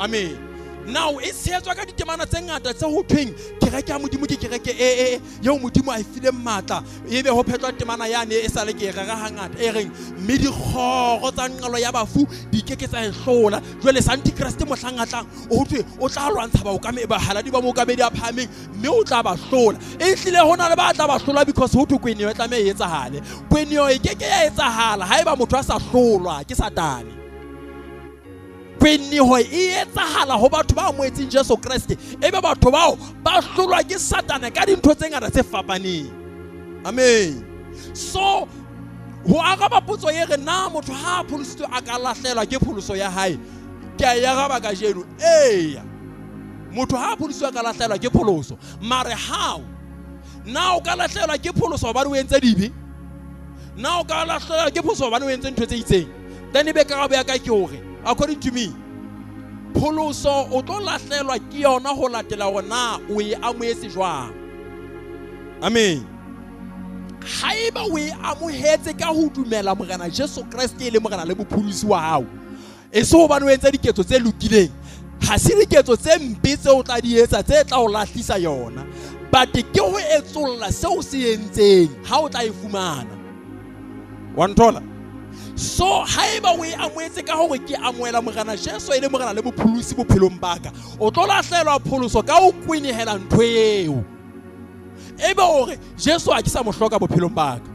Amen. Now e tshehetswa ka ditemana tse ngata tse ho thweng kereke ya Modimo ke kereke e eo Modimo a e fileng matla. Ebe ho phetwa temana yane e sale ke e rera hangata e reng mme dikgoro tsa nqalo ya bafu di ke ke tsa e hlola. Jwale sa Antichrist mohlang a tlang, o thwe o tla lwantsha bahaladi ba mookamedi a phahameng mme o tla ba hlola. E hlile ho na le ba tla ba hlola because ho thwe kweneo e tlameha e etsahale. Kweneo e ke ke ya etsahala haeba motho a sa hlolwa ke Satane. Kweneo e etsahala ho batho ba amohetseng Jesu Kreste, ebe batho bao ba hlolwa ke Satane ka dintho tse ngata tse fapaneng. Amen. So ho araba potso e re na motho ha a pholositswe a ka lahlehelwa ke pholoso ya hae, ke a e araba kajeno. Eya, motho ha a pholositswe a ka lahlehelwa ke pholoso. Mare how? Na o ka lahlehelwa ke pholoso hobane o entse dibe? Na o ka lahlehelwa ke pholoso hobane o entse ntho tse itseng? Then ebe karabo ya ka ke hore according to me, pholoso o tlo lahlehelwa ke yona ho latela hore na o e amohetse jwang. Amen. Haeba o e amohetse ka ho dumela Morena Jesu Kreste e le Morena le mopholosi wa hao, e se hobane o entse diketso tse lokileng, ha se diketso tse mpe tse o tla di etsa tse tla o lahlisa yona, but ke ho etsolla seo se entseng ha o tla e fumana. Wa nthola? So haeba o e amohetse ka hore ke amohela Morena Jesu e le Morena le mopholosi bophelong ba ka, o tlo lahlehelwa pholoso ka ho kwenehela ntho eo. Ebe hore Jesu ha ke sa mo hloka bophelong ba ka.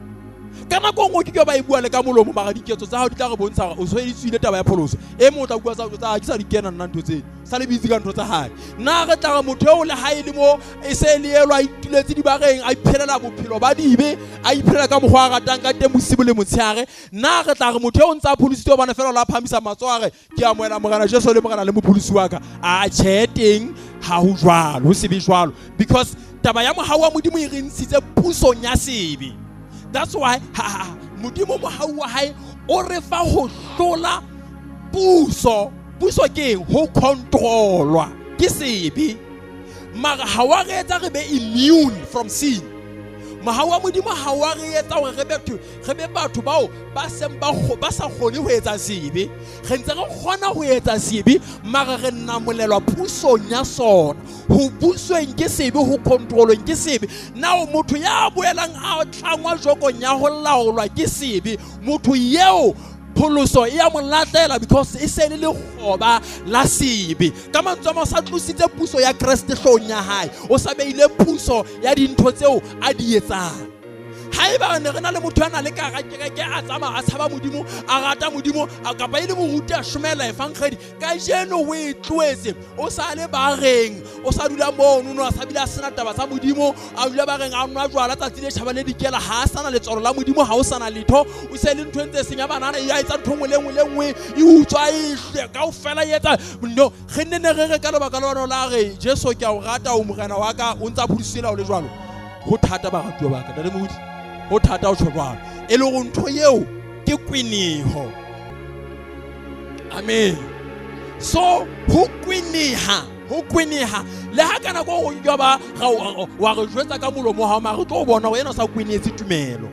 Ka nako nngwe ke ke ba e bua le ka molomo, mara diketso tsa hao di tla re bontsha hore o so e tswile taba ya pholoso. E mong o tla bua tsa tsa ke sa di kena nna ntho tseno, sa le bitse ka ntho tsa hae. Nna re tla re motho eo le ha e le mo e se le elo a ituletse dibareng, a iphelela bophelo ba dibe, a iphelela ka mokgwa a ratang ka teng bosibu le motshehare. Nna re tla re motho eo o ntse a pholositswe hobane fela o la phahamisa matsoho a re ke amohela Morena Jesu le Morena le mopholosi wa ka. A tjhe, teng ha ho jwalo, ho se be jwalo, because taba ya mohau wa Modimo e re ntshitse pusong ya sebe. That's why ha Modimo mohau wa hae o re fa ho hlola puso. Puso ke eng? Ho controlwa ke sebe. Mara ha wa re etsa re be immune from sin. Mohau wa Modimo ha wa re etsa hore re be re be batho bao ba seng ba ba sa kgone ho etsa sebe. Re ntse re kgona ho etsa sebe, mara re namolelwa pusong ya sona, ho busweng ke sebe, ho controlweng ke sebe. Now motho ya boelang a tlangwa jokong ya ho laolwa ke sebe, motho eo pholoso e ya mo lahlela because e se le lekgoba la sebe. Ka mantswe a mang, o sa tlositse puso ya Kreste hloohong ya hae, o sa beile puso ya dintho tseo a di etsang. Haeba ne re na le motho a na le ka hara kereke, a tsamaya a tshaba Modimo, a rata Modimo, a kapa e le moruti a shomela evankgedi, kajeno o e tlohetse, o sa le bareng, o sa dula mono, no a sa bile a sena taba tsa Modimo, a dula bareng a nwa jwala tsatsi le tjhaba le dikela, ha a sana letswalo la Modimo, ha o sana letho, o se le ntho e ntse e senya banana, e a etsa ntho e nngwe le nngwe le nngwe, e utswa, e hle, kaofela e etsa. No, re nne ne re re ka lebaka la lona la re Jesu ke a o rata, o Morena wa ka, o ntsa pholosile o le jwalo. Ho thata baratuwa ba ka, Ntate Moruti, ho thata ho tjho jwalo. E le hore ntho eo ke kweneho. Amen. So ho kweneha, ho kweneha. Le ha ka nako o nke ba wa re jwetsa ka molomo wa hao, mara re tlo bona hore yena o sa kwenehetse tumelo,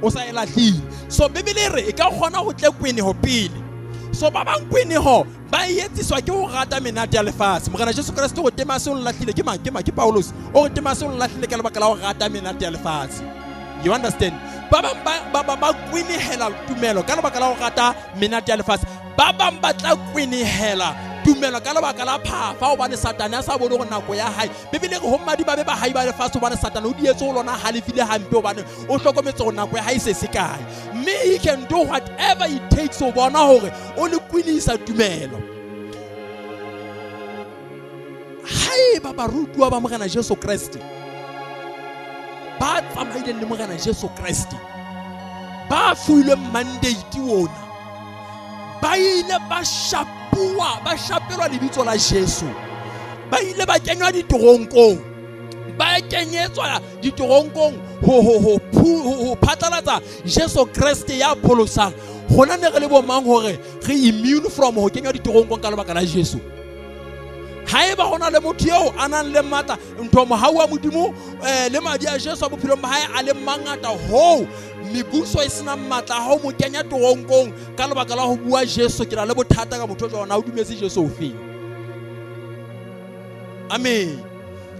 o sa e lahlile. So Bibele e re e ka kgona ho tle kweneho pele. So ba bang kweneho ba e etsiswa ke ho rata menate ya lefatshe. Morena Jesu Kreste o Temase o lahlile ke mang? Ke mang? Ke Paulus. O re Temase o lahlile ka lebaka la ho rata menate ya lefatshe. You understand? Ba bang ba kwenehela tumelo ka lebaka la ho rata menate ya lefatshe. Ba bang ba tla kwenehela tumelo ka lebaka la phafa, hobane Satane a sa bone hore nako ya hae. Bibele e re ho mmadi ba be ba hae ba lefatshe, hobane Satane o dietse ho lona halefile hampe, hobane o hlokometse hore nako ya hae se se kae. Mme he can do whatever it takes ho bona hore o le kwinisa tumelo. Haeba barutuwa ba Morena Jesu Kreste ba tsamaileng le Morena Jesu Kreste ba fuilweng mandate ona, ba ile ba shapuwa, ba shapelwa lebitso la Jesu, ba ile ba kenywa ditoronkong, ba kenyetswa ditoronkong ho phatlalatsa Jesu Kreste ya pholosang. Rona ne re le bo mang hore re immune from ho kenywa ditoronkong ka lebaka la Jesu? Haeba ho na le motho eo a nang le matla, ntho mohau wa Modimo le madi a Jesu a bophelong ba hae a le mangata hoo mebuso e senang matla a ho mo kenya toronkong ka lebaka la ho bua Jesu, ke na le bothata ka motho o jwalo, na o dumetse Jesu o feng? Amen.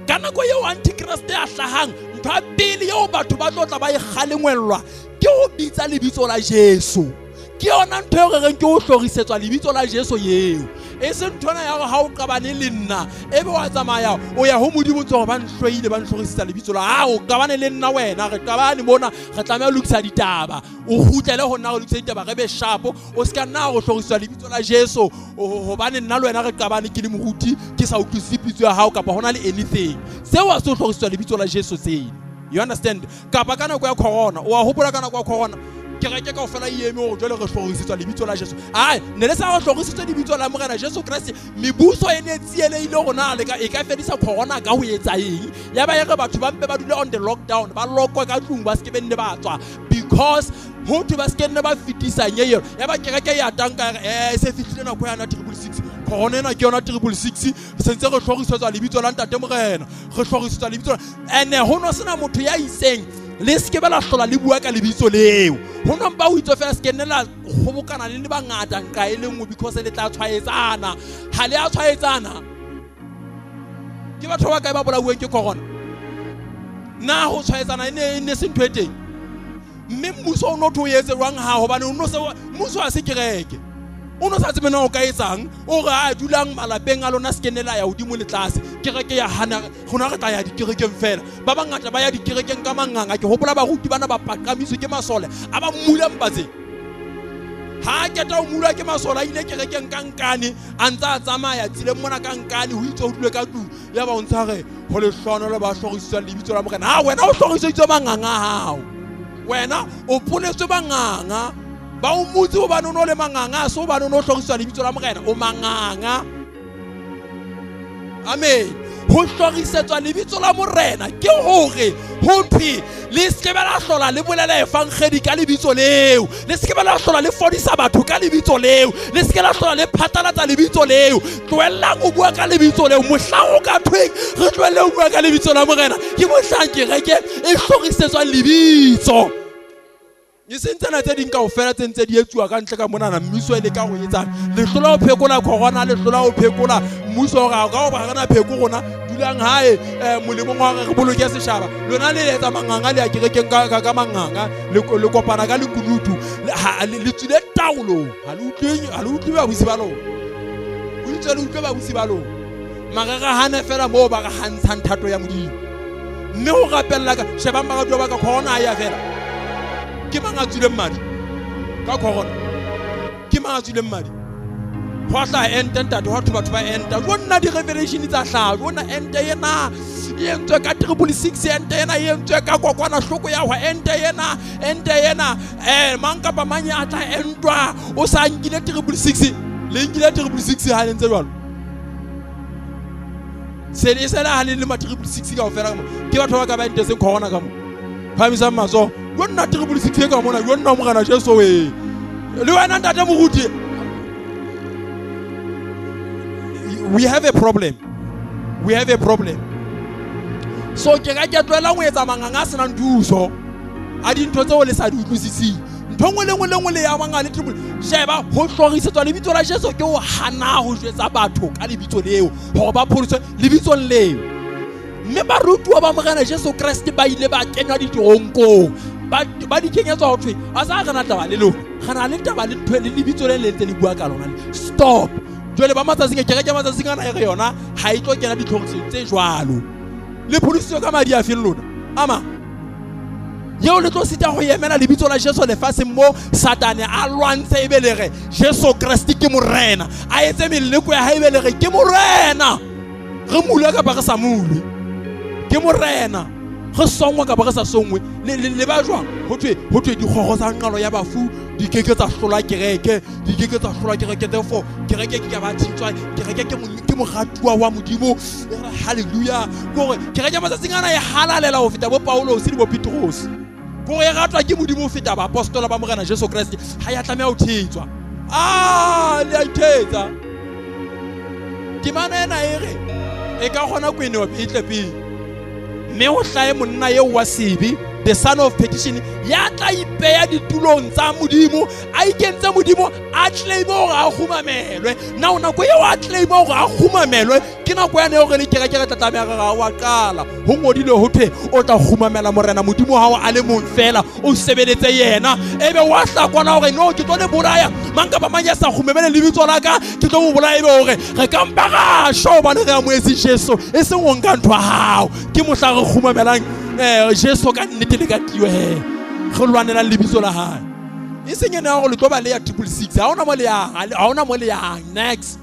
Ka nako eo Antikreste a hlahang, ntho ya pele eo batho ba tlo tla ba e kgalengwellwa ke ho bitsa lebitso la Jesu. Ke yona ntho eo re reng ke ho hlorisetswa lebitso la Jesu eo. E se ntho ena ya hore ha o qabane le nna, ebe wa tsamaya o ya ho Modimo ntse hore ba nhloile, ba nhlorisetsa lebitso la hao. Qabane le nna wena, re qabane mona, re tlameha ho lokisa ditaba. O kgutlele ho nna re lokise ditaba, re be sharp. O se ka nna ho hlorisetswa lebitso la Jesu hobane nna le wena re qabane, ke le moruti, ke sa utlwisise pitso ya hao kapa hona le anything. Seo ha se ho hlorisetswa lebitso la Jesu tseno. You understand? Kapa ka nako ya corona, o a hopola ka nako ya corona, kereke kaofela e eme hore jwale re hlorisetswa lebitso la Jesu. Ai, ne le sa re hlorisetswe lebitso la Morena Jesu Kreste. Mebuso e ne tsielehile hore na le ka e ka fedisa corona ka ho etsa eng. Ya ba e re batho ba mpe ba dule on the lockdown, ba lokwe ka tlung, ba se ke be nne ba tswa, because ho thwe ba se ke nne ba fetisa nyeo. Ya ba kereke ya tanka ya re, e se fihlile nako ya 666. Corona ena ke yona 666, se ntse re hlorisetswa lebitso la Ntate Morena, re hlorisetswa lebitso la ene ho no sena motho ya itseng. Le se ke ba la hlola le bua ka lebitso leo. Ho no mpa ho itse fela se ke nne la kgobokana le le bangata nqa e le nngwe because le tla tshwaetsana. Ha le a tshwaetsana. Ke batho ba kae ba bolauweng ke corona? Na ho tshwaetsana e ne se ntho e teng. Mme mmuso o no tho etse jwang ha hobane o no se mmuso ha se kereke. O no sa tsebe na o ka etsang, o re a dulang malapeng a lona se ke nne la ya hodimo le tlase. Kereke ya hana rona re tla ya dikerekeng fela. Ba bangata ba ya dikerekeng ka manganga. Ke hopola baruti bana ba paqamiswe ke masole a ba mmula mpatseng. Ha keta o mmula ke masole a ile kerekeng ka nkane, a ntse a tsamaya tseleng mona ka nkane ho itse o dule ka tlung. Ya ba o ntsha re ho lehlohonolo ba hlorisitsweng lebitso la Morena. Ha wena o hlorisitswe manganga a hao. Wena o poletswe manganga. Ba o mutse hobane o no le manganga, so hobane o no hloriswa lebitso la Morena, o manganga. Amen. Ho hlorisetswa lebitso la Morena ke hore ho thwe le se ke ba la hlola le bolela evangeli ka lebitso leo, le se ke ba la hlola le fodisa batho ka lebitso leo, le se ke la hlola le phatlalatsa lebitso leo. Tlohellang ho bua ka lebitso leo. Mohlang o ka thweng re tlohelle ho bua ka lebitso la Morena, ke mohlang kereke e hlorisetswang lebitso. E seng tsena tse ding kaofela tse ntse di etsuwa ka ntle ka monana, mmuso e leka ho etsang. Le hlola ho phekola corona, le hlola ho phekola mmuso hore ha ka hoba re na pheko rona, dulang hae, molemong wa hore re boloke setjhaba. Lona le etsa manganga, le ya kerekeng ka manganga, le kopana ka lekunutu, le tswile taolong. Ha le utlwe, ha le utlwe babusi ba lona. Ho itswe le utlwe babusi ba lona. Mara re hane fela moo ba re hantshang thato ya Modimo. Mme ho rapella ka, shebang baratuwa ba ka, corona ha e ya fela. Ke mang a tswileng madi ka corona? Ke mang a tswileng madi? Ho a hlaha ente ntate, ho thwe batho ba enta. Jo nna di-revelation tsa hlaha. Jo nna ente ena e entswe ka 666, ente ena e entswe ka kokwanahloko ya hwa, ente ena, ente ena, mang kapa mang ya tla entwa o sa nkile 666. Le nkile 666 ha le ntse jwalo. Se le se la ha le le ma 666 kaofela ka mo. Ke batho ba ka ba entetseng corona ka mo. Phahamisang matsoho. Yo nna 666 ka mona, yo nna Morena Jesu we. Le wena ntate moruti. We have a problem. We have a problem. So ke ka ke tlohela ho etsa manganga a senang thuso a dintho tseo le sa di utlwisising. Ntho nngwe le nngwe le nngwe le ya manganga le triple. Sheba ho hlorisetswa lebitso la Jesu ke ho hana ho jwetsa batho ka lebitso leo hore ba pholoswe lebitsong leo. Mme barutuwa ba Morena Jesu Kreste ba ile ba kenywa diteronkong. Ba di kenyetswa ho thwe, a sa re na taba le lona. Re na le taba le ntho le lebitso le le ntse le bua ka lona. Stop. Jwale ba matsatsing a kereke matsatsing ana e re yona ha e tlo kena ditlhorisong tse jwalo. Le pholositswe ka madi a feng lona? Ama. Yeo le tlo sita ho emela lebitso la Jesu lefatsheng mo Satane a lwantshe ebe le re Jesu Kreste ke Morena. A etse meleko ya hae ebe le re ke Morena. Re mule kapa re sa mule. Ke Morena. Re songwe kapa re sa songwe. Le ba jwang? Ho thwe dikgoro tsa nqalo ya bafu di ke ke tsa hlola kereke, di ke ke tsa hlola kereke. Therefore kereke ke ka ba thitswa, kereke ke moratuwa wa Modimo. E re hallelujah. Kore kereke matsatsing ana e halalela ho feta bo Paulosi le bo Petrose. Kore e ratwa ke Modimo ho feta baapostola ba Morena Jesu Kreste. Ha ya tlameha ho thetswa. Ah, le a ithetsa. Temana ena e re e ka kgona kweno e tle pele. Mme ho hlahe monna eo wa sebe, the son of perdition, ya tla ipeya ditulong tsa Modimo, a ikentse Modimo, a claim hore a kgumamelwe. Now nako eo a claim hore a kgumamelwe ke nako yane eo re le kereke re tla tlameha re ra wa qala. Ho ngodilwe ho thwe o tla kgumamela Morena Modimo wa hao a le mong fela, o sebeletse yena. Ebe wa hlakwana hore no ke tlo le bolaya, mang kapa mang ya sa kgumamele lebitso la ka ke tlo mo bolaya. Ebe hore re ka mpa ra shwa hobane re amohetse Jesu, e seng ho nka ntho ya hao. Ke mohla re kgumamelang Jesu ka nnete le ka tiyo he, re lwanelang lebitso la hae. E seng ena ya hore le tlo ba le ya 666. Ha hona mo le yang, ha hona mo le yang. Next.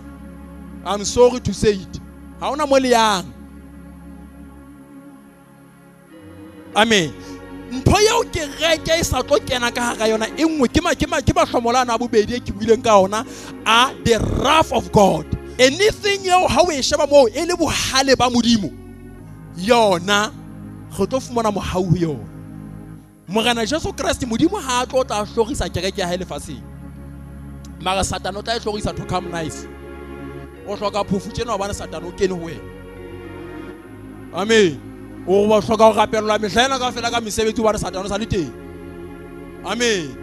I'm sorry to say it. Ha hona mo le yang. Amen. Ntho eo kereke e sa tlo kena ka hara yona e nngwe ke mahlomola ana a bobedi e ke buileng ka ona a the wrath of God. Anything eo ha o e sheba moo e le bohale ba Modimo, yona re tlo fumana mohau ho yona. Morena Jesu Kreste Modimo ha a tlo tla hlorisa kereke ya hae lefatsheng. Mara Satane o tla e hlorisa to come nice. O hloka phofu tjena hobane Satane o kene ho wena. Amen. O ba hloka ho rapellwa mehla ena kaofela ka mesebetsi hobane Satane o sa le teng. Amen.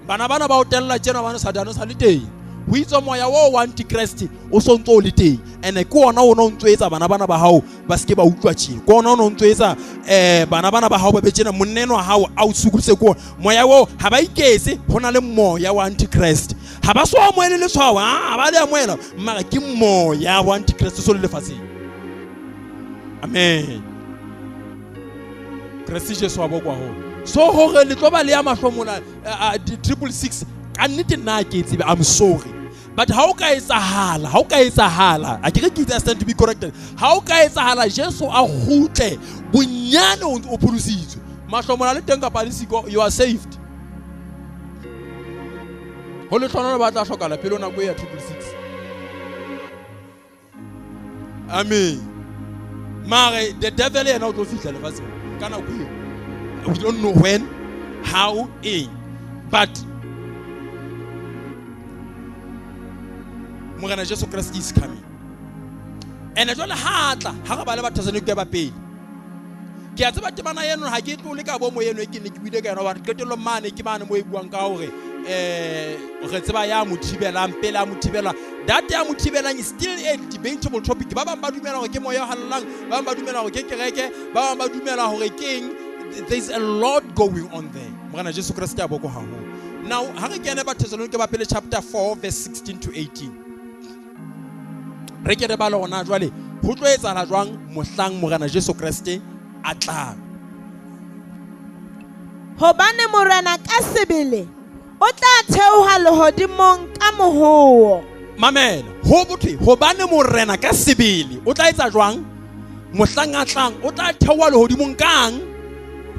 Bana bana ba o tella tjena hobane Satane o sa le teng. Ho itswe moya oo wa antichrist o so ntso o le teng. Ene ke ona o no ntso etsa bana bana ba hao ba se ke ba utlwa tjena. Ke ona o no ntso etsa bana bana ba hao ba be tjena, monna enwa wa hao a o sokodise ke ona. Moya oo ha ba iketse, ho na le moya wa antichrist. Ha ba so amohele letshwao, ha ba le amohela, mara ke moya wa antichrist o so le lefatsheng. Amen. Kreste Jesu wa bokwa ho. So hore le tlo ba le ya mahlomola, di 666, ka nnete nna ke tsebe, I'm sorry. But ha o ka etsahala, ha o ka etsahala, a ke re ke itse I stand to be corrected. Ha o ka etsahala Jesu a kgutle, bonyane o ntse o pholositswe. Mahlomola le teng kapa le siko, you are saved. Ho lehlohonolo ba tla hlokahala pele ho nako e ya 666. Amen. Mare the devil yena o tlo fihla lefatsheng ka nako eo. We don't know when, how, eng. But Morena Jesu Christ is coming. And jwale ha a tla, ha re ba le Bathesalonika ba pele. Ke a tseba temana eno ha ke tlole ka bomo eno e ke ne ke buile ka yona, hobane qetellong mane ke mane moo e buang ka hore, re tseba ya mo thibelang, pele a mo thibela. That ya mo thibelang is still a debatable topic. Ba bang ba dumela hore ke moya o halalelang, ba bang ba dumela hore ke kereke, ba bang ba dumela hore ke eng. There's a lot going on there. Morena Jesu Kreste a boko haholo. Now, ha re kene Bathesalonika ba pele chapter 4 verse 16 to 18. Re ke re bale hona jwale, ho tlo etsahala jwang mohlang Morena Jesu Kreste a tlang? Hobane Morena ka sebele o tla theoha lehodimong ka mohoo. Mamela, ho bothwe hobane Morena ka sebele o tla etsa jwang mohlang a tlang? O tla theoha lehodimong kang?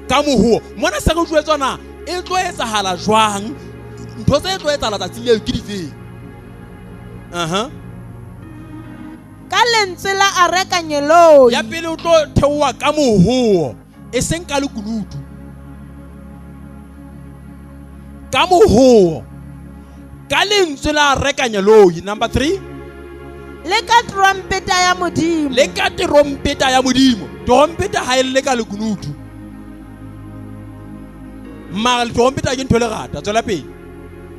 Ka mohoo. Mona se re jwetswa na e tlo etsahala jwang? Ntho tse tlo etsahala tsatsing leo ke difeng? Aha. Ka lentswe la arekanyeloi. Ya pele o tlo theoha ka mohoo, e seng ka lekunutu. Ka mohoo. Ka lentswe la arekanyeloi. Number 3. Le ka trompeta ya Modimo. Le ka trompeta ya Modimo. Trompeta ha e lle ka lekunutu. Mara trompeta ke ntho e lerata. Tswela pele.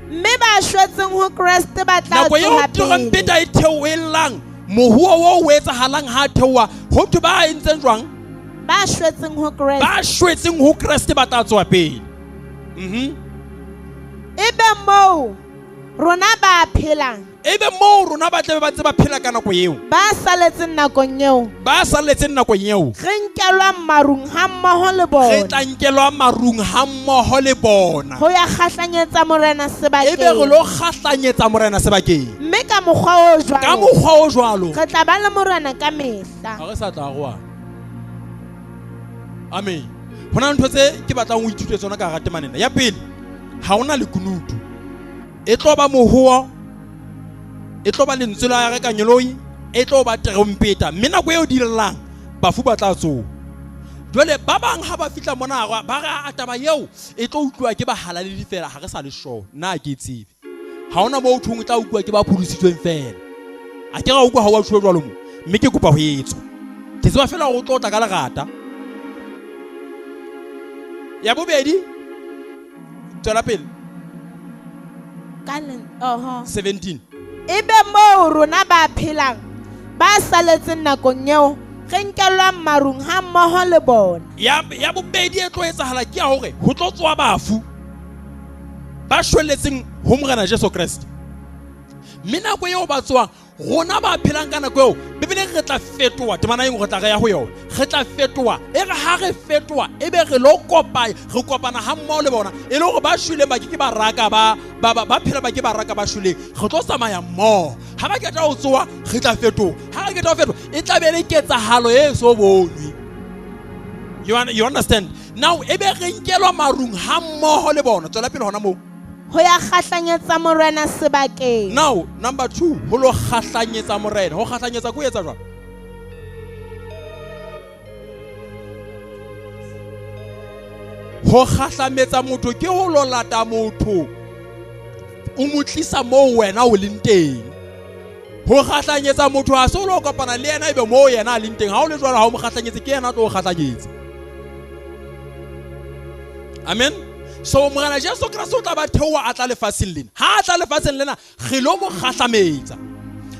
Mme ba shwetseng ho Kreste ba tla Nako eo tsoha pele. trompeta e theohellang, mohuo oo o etsahalang ha theoha, ho thwe ba entseng jwang? Ba shwetseng ho Kreste. Ba shwetseng ho Kreste ba tla tsoha pele. Ebe moo rona ba phelang. Ebe moo rona ba tlabe ba ntse ba phela ka nako eo. Ba saletseng nakong eo. Ba saletseng nakong eo. Re nkelwa marung ha mmoho le bona. Re tla nkelwa marung ha mmoho le bona. Ho ya kgahlanyetsa Morena sebakeng. Ebe re lo kgahlanyetsa Morena sebakeng. Mme ka mokgwa o jwalo. Ka mokgwa o jwalo. Re tla ba le Morena ka mehla. Ha re sa tla arohana. Amen. Ho na le ntho tse ke batlang ho ithute tsona ka hara temana ena. Ya pele, ha hona lekunutu. E tlo ba mohoa, e tlo ba lentswe la arekanyeloi, e tlo ba terompeta. Mme nako eo di llang, bafu ba tla tsoha. Jwale ba bang ha ba fihla mona ba re, a taba eo e tlo utluwa ke bahalaledi fela, ha re sa le sure. Nna ha ke e tsebe. Ha hona moo ho thweng e tla utluwa ke ba pholositsweng fela. A ke ra utlwa ha wa tjho jwalo mo. Mme ke kopa ho etswa. Ke tseba fela hore o tlo tla ka lerata. Ya bobedi, tswela pele. Ka len-, oho. 17. Ebe moo rona ba phelang, ba saletseng nakong eo, re nkelwang marung ha mmoho le bona. Ya bobedi e tlo etsahala ke ya hore ho tlo tsoha bafu ba shwelletseng ho Morena Jesu Kreste. Mme nako eo ba tsohang, rona ba phelang ka nako eo, Bibele re tla fetoha, temana e nngwe re tla re ya ho yona. Re tla fetoha, e re ha re fetoha, e be re lo kopa, re kopana ha mmoho le bona, e le hore ba shweleng ba ke ke ba raka, ba phela ba ke ba raka ba shweleng. Re tlo tsamaya mmoho. Ha ba qeta ho tsoha, re tla fetoha. Ha re qeta ho fetoha, e tla be le ketsahalo e so bonwe. You understand? Now, e be re nkelwa marung ha mmoho le bona. Tswela pele hona moo. Ho ya kgahlanyetsa Morena sebakeng. Now, number 2, ho lo kgahlanyetsa Morena. Ho kgahlanyetsa ko etsa jwang? Ho kgahlametsa motho ke ho lo lata motho. O mo tlisa moo wena o leng teng. Ho kgahlanyetsa motho ha se o lo kopana le yena ebe moo yena a leng teng. Ha o le jwalo ha o mo kgahlanyetse ke yena a tlo o kgahlanyetsa. Amen. So Morena Jesu Kreste o tla ba theoha a tla lefatsheng lena. Ha a tla lefatsheng lena re lo mo kgahlametsa.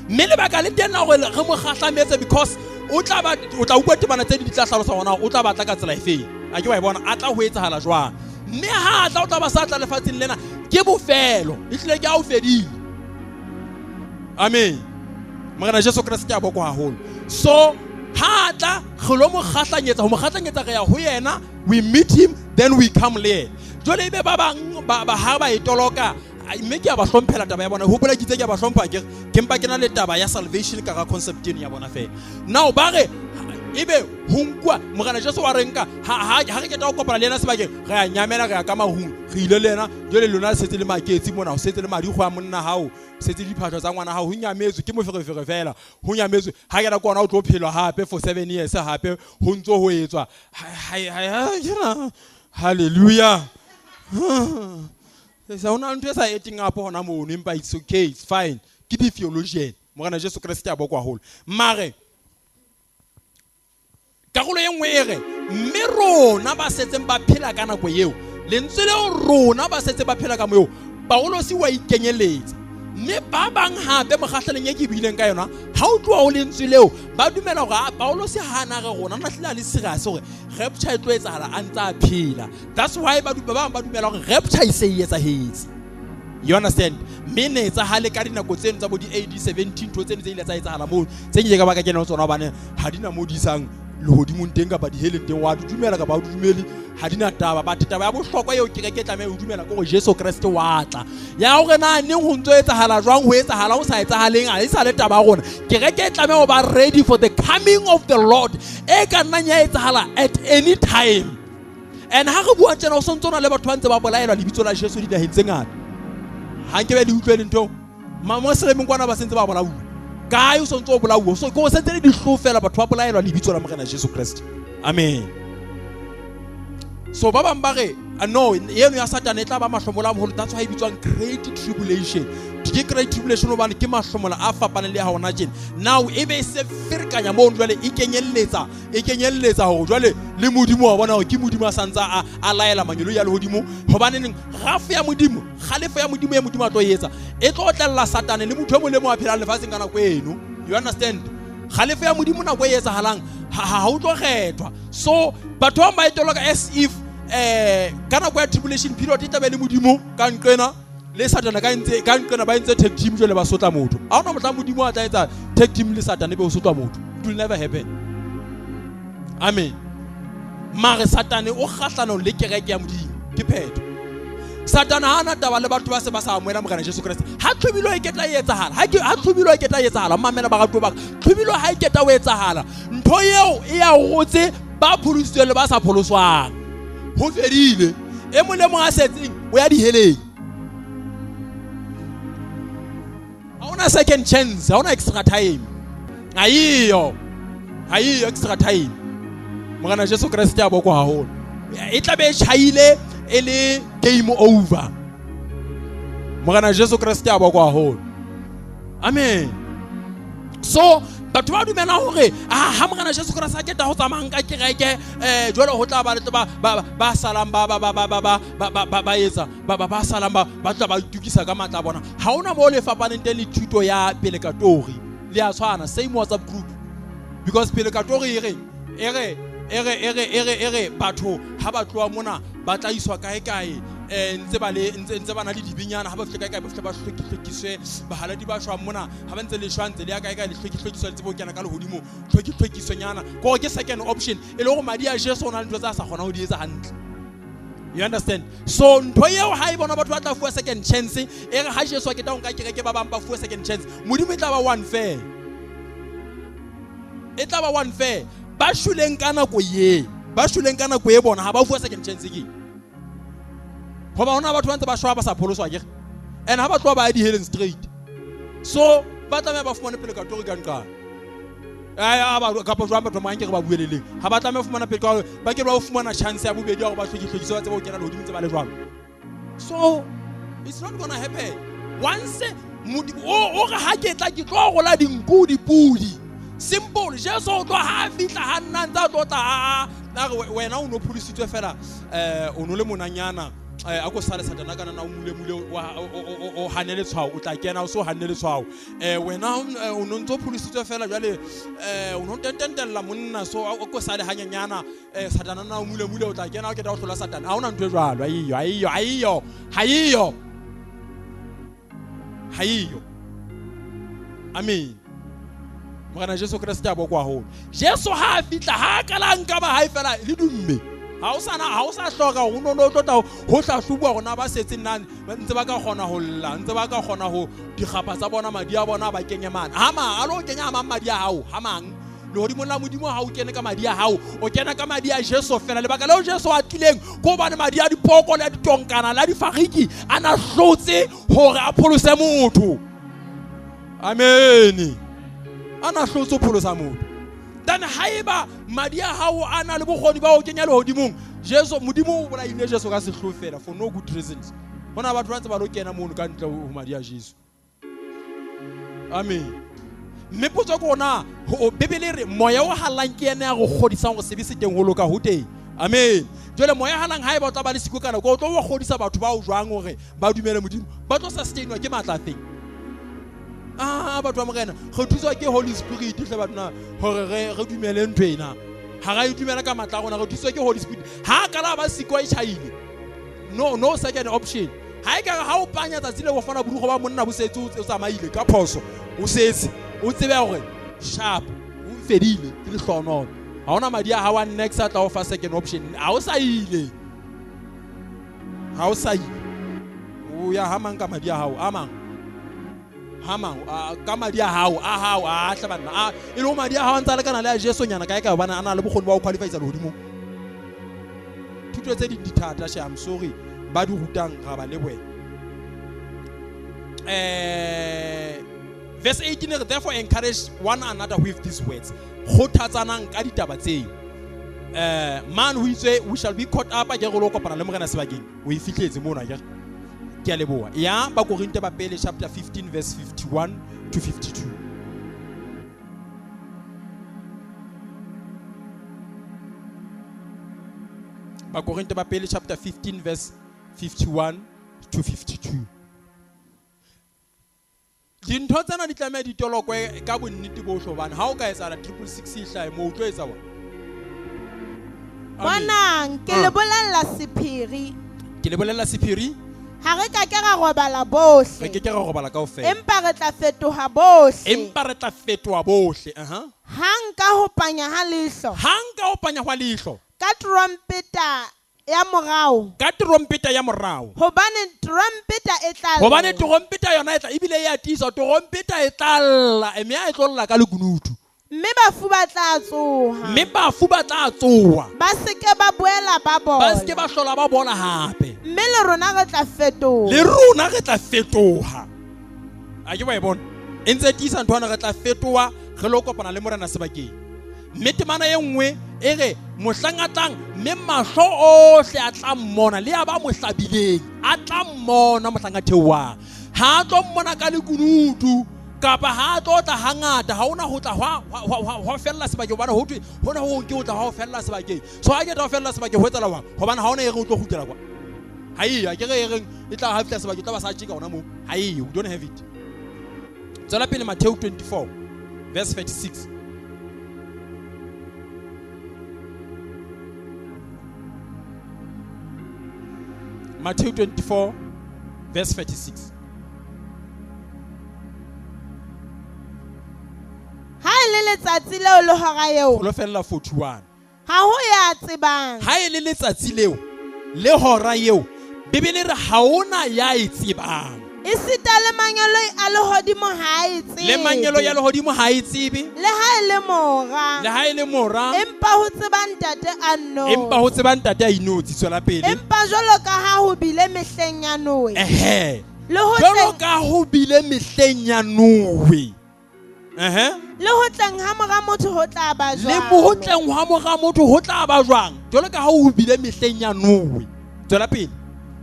Mme lebaka le teng la hore re mo kgahlametse because o tla ba o tla utlwa temana tse di tla hlalosa hore na o tla batla ka tsela efeng. A ke wa e bona a tla ho etsahala jwang. Mme ha a tla o tla ba sa tla lefatsheng lena ke bofelo. Ehlile ke ha o fedile. Amen. Morena Jesu Kreste ke a bokwa haholo. So ha a tla re lo mo kgahlanyetsa, ho mo kgahlanyetsa re ya ho yena, we meet him then we come le yena. Jwale ebe ba bang ba ha ba e toloka mme ke a ba hlomphela taba ya bona. Hopola ke itse ke a ba hlompha ke ke mpa ke na le taba ya salvation ka ga concept eno ya bona fela. Now ba re ebe ho nkuwa Morena Jesu wa re nka ha re keta ho kopana le yena sebakeng re a nyamela re ya ka mahung re ile le yena. Jwale lona le setse le maketsi mona, ho setse le madikgo a monna hao, setse le diphahlo tsa ngwana hao, ho nyametswe ke moferefere fela, ho nyametswe. Ha kena ke ona o tlo phelwa hape for 7 years hape ho ntso ho etswa. Hallelujah. Sa hona ntho e sa eteng up hona mono, empa it's okay, it's fine. Ke di-theologian. Morena Jesu Kreste a bokwa haholo. Mare karolo e nngwe e re mme rona ba setseng ba phela ka nako eo, lentswe leo rona ba setseng ba phela ka moeo, Paulosi wa ikenyeletsa. Mme ba bang hape mokgahlaneng e ke buileng ka yona, ha o tloha ho lentswe leo ba dumela hore Paulosi ha ana re rona na hlile a le serious hore rapture e tlo etsahala a ntse a phela. That's why ba bang ba dumela hore rapture e se e etsahetse. You understand? Mme ne etsahale ka dinako tseno tsa bo di AD 17, ntho tseno tse ile tsa etsahala moo tse nke ka ba ka kena ho tsona hobane ha di na mo di isang lehodimong teng kapa diheleng teng. Wa di dumela kapa ha o di dumele, ha di na taba. But taba ya bohlokwa eo kereke e tlameha ho dumela ke hore Jesu Kreste wa tla. Ya hore na neng ho ntso etsahala jwang, ho etsahala ho sa etsahaleng, ha e sa le taba ya rona. Kereke e tlameha ho ba ready for the coming of the Lord e ka nnang ya etsahala at any time. And ha re bua tjena ho sontso na le batho ba ntse ba bolaelwa lebitso la Jesu dinaheng tse ngata. Ha nke be le utlwe lentho. Mamosleme kwana ba sentse ba bolauwa. Kae o sontso o bolauwa? So ke o sentse le dihlo fela batho ba bolaelwa lebitso la Morena Jesu Kreste. Amen. So ba bang ba re no eno ya Satane e tla ba mahlomola a moholo. That's why e bitswang Great Tribulation. Ke Great Tribulation hobane ke mahlomola a fapaneng le a hona tjena. Now e be e se ferekanya mono jwale e kenyelletsa hore jwale le Modimo wa bona hore ke Modimo a santsa a laela mangeloi a lehodimo. Hobaneng rafu ya Modimo, kgalefo ya Modimo e Modimo a tlo e etsa e tlo tlella Satane le motho e mong le mong a phelang lefatsheng ka nako eno. You understand? Kgalefo ya Modimo nako e etsahalang ha o tlo kgethwa. So batho ba ba e toloka as if ka nako ya tribulation period e tla be le Modimo ka nqena le Satane ka ntse ka nqena ba entse tag team jwale ba sotla motho. Ha hona mohla Modimo a tla etsa tag team le Satane be o sotlwa motho. It will never happen. Amen. Mare Satane o kgahlanong le kereke ya Modimo. Ke phetho. Satane ha ana taba le batho ba se ba sa amohela Morena Jesu Kreste. Ha tlhobilo e ketla e etsahala, ha tlhobilo e ketla e etsahala, mamela baratuwa ba ka. Tlhobilo ha e ketla o etsahala, ntho eo e ya rotse ba pholositsweng le ba sa pholoswang. Ho fedile. E mong le mong a setseng o ya diheleng. Ha hona second chance, ha hona extra time. Ha eyo. Ha eyo extra time. Morena Jesu Kreste a bokwa haholo. E tla be e tjhaile e le game over. Morena Jesu Kreste a bokwa haholo. Amen. So batho ba dumela hore ha Morena Jesu Kreste a keta ho tsamayang ka kereke jwale ho tla ba le ba salang ba ba ba ba ba ba ba ba ba etsa ba ba ba salang ba ba tla ba itukisa ka matla a bona. Ha hona moo le fapaneng teng le thuto ya Pelekatori. Le a tshwana, same WhatsApp group. Because Pelekatori e re e re e re e re e re e re batho ha ba tloha mona ba tla iswa kae kae ntse ba le ntse ba na le dibinyana ha ba fihla kae kae ba fihla ba hlwekiswe bahaladi ba shwang mona ha ba ntse le shwa ntse le ya kae kae le hlwekiswa le tsebe ho kena ka lehodimo hlwekisonyana ke ke second option e le hore madi a Jesu o na le ntho tse a sa kgona ho di etsa hantle. You understand? So ntho eo ha e bona batho ba tla fuwa second chance e re ha Jesu a keta ho nka kereke ba bang ba fuwe second chance, Modimo e tla ba one fair. E tla ba one fair. Ba shweleng ka nako ye, ba shweleng ka nako e bona ha ba fuwa second chance ke. Hoba hona batho ba ntse ba shwa ba sa pholoswa ke. And ha ba tloha ba ya diheleng straight. So ba tlameha ba fumane pele katori ka nqane. Ai kapa jwang batho ba mang ke re ba bueleleng. Ha ba tlameha ho fumana pele ka ba ke ba fumana chance ya bobedi ya hore ba hlwekiswe ba tsebe ho kena lehodimo ntse ba le jwalo. So it's not gonna happen. Once O re ha ke tla ke tlo rola dinku dipudi. Simple. Jesu o tlo ha fihla ha nna ntse a tlo tla a re wena o no pholositswe fela o no le monanyana a ko sale satana kana na o mule mule o hane letshwao o tla kena o so hane letshwao wena o no ntso pholositswe fela jwale o no tententella monna so o ko sale hanyanyana satana na o mule mule o tla kena o keta o hlola satana ha ona ntho e jwalo ayo ayo ayo hayo hayo. Amen. Morena Jesu Kreste a bokwa haholo. Jesu ha fihla ha kala nka ba hae fela le dumme. Ha o sa hloka ho no no tlotla ho hlahlobuwa rona ba setseng nna ntse ba ka kgona ho lla ntse ba ka kgona ho dikgapa tsa bona madi a bona ba kenye mane. Ha mang a lo kenya mang madi a hao ha mang lehodimong la Modimo ha o kene ka madi a hao o kena ka madi a Jesu fela. Lebaka leo Jesu a tlileng ko hobane madi a dipoko le a ditonkana le a difariki a na hlotse hore a pholose motho. Amen. A na hlotse ho pholosa motho. Then haeba madi a hao a na le bokgoni ba ho kenya lehodimong Jesu Modimo o bolaile Jesu ka sehloho fela for no good reasons. Hona batho ba ntse ba lo kena mono ka ntle ho madi a Jesu. Amen. Mme potso ke ona Bibele re moya o halang ke yena ya go kgodisang go sebe se teng ho loka ho teng. Amen. Jwale moya halang haeba o tla ba le siko kana o tlo wa kgodisa batho ba o jwang hore ba dumele Modimo ba tlo sustainwa ke matla a feng? Ah batho ba Morena re thuswa ke Holy Spirit hle batho na hore re dumele ntho ena. Ha ra e dumela ka matla a rona re thuswa ke Holy Spirit. Ha kala ba siko e tjhaile. No second option. Ha e ka ha o panya tsatsi le go fana borugo ba monna bo setse o tsamaile ka phoso o setse o tsebe hore sharp o fedile ke lehlono. Ha ona madi a hao a next a tla o fa second option. Ha o sa ile. Ha o sa ile. O ya ha mang ka madi a hao a mang. Ha mang ka madi a hao a hle banna a e le madi a hao a ntse a lekana le a Jesu nyana kae ka hobane a na le bokgoni ba ho qualify tsa lehodimo. Thuto tse ding di thata she I'm sorry ba di rutang ra ba lebohe. Verse 18 therefore encourage one another with these words. Kgothatsanang ka ditaba tseo. Man ho itswe we shall be caught up ke re lo kopana le Morena sebakeng. O e fihletse mona ke. Ke a leboha. Ya Bakorinte ba pele chapter 15 verse 51 to 52. Bakorinte ba pele chapter 15 verse 51 to 52. Dintho tsena di tlameha di tolokwe ka bonnete bohle hobane ha o ka etsahala 666 e hlahe moo o tlo etsa wa. Bonang ke le bolella sephiri. Ke le bolella sephiri. Ha re ka ke ra robala bohle. Re ke ke ra robala kaofela. Empa re tla fetoha bohle. Empa re tla fetoha bohle. Hang ka ho panya ha leihlo. Hang ka ho panya hwa leihlo. Ka trompeta ya morao. Ka trompeta ya morao. Hobane trompeta e tla lla. Hobane trompeta yona e tla ebile e a tiisa trompeta e tla lla mme e tlo lla ka lekunutu. Mme bafu ba tla tsoha. Mme bafu ba tla tsoha. Ba se ke ba boela ba bola. Ba se ke ba hlola ba bola hape. Mme le rona re tla fetoha. Le rona re tla fetoha. A ke ba e bona. E ntse tiisa ntho ana re tla fetoha re lo kopana le Morena sebakeng. Mme temana e nngwe e re mohlang a tlang mme mahlo ohle a tla mmona le a ba mo hlabileng a tla mmona mohlang a theohang. Ha a tlo mmona ka lekunutu kapa ha a tlo tla hangata ha ona ho tla hwa fella sebakeng hobane ho thwe hona ho ke o tla hwa fella sebakeng. So ha ke tla fella sebakeng ho etsala jwang? Hobane ha ona e re o tlo kgutlela kwa. Ha eyo, a ke re e reng e tla ha fihla sebakeng o tla ba sa tjeka hona moo. Ha eyo, we don't have it. Tswela pele Matthew 24 verse 36. Matthew 24 verse 36. Ha e le letsatsi leo le hora eo. Lo fella 41. Ha ho ya tsebang. Ha e le letsatsi leo le hora eo Bibele re ha ona ya e tsebang. Esita le mangeloi a lehodimo ha e tsebe. Le mangeloi a lehodimo ha e tsebe. Le ha e le mora. Le ha e le mora. Empa ho tseba ntate a nnotshi. Empa ho tseba ntate a inotshi tswela pele. Empa jwalo ka ha ho bile mehleng ya Noe. Ehe. Le ho jwalo ka ho bile mehleng ya Noe. Le ho tleng ha mora motho ho tla ba jwang. Le ho tleng ha mora motho ho tla ba jwang. Jwalo ka ha ho bile mehleng ya Noe. Tswela pele.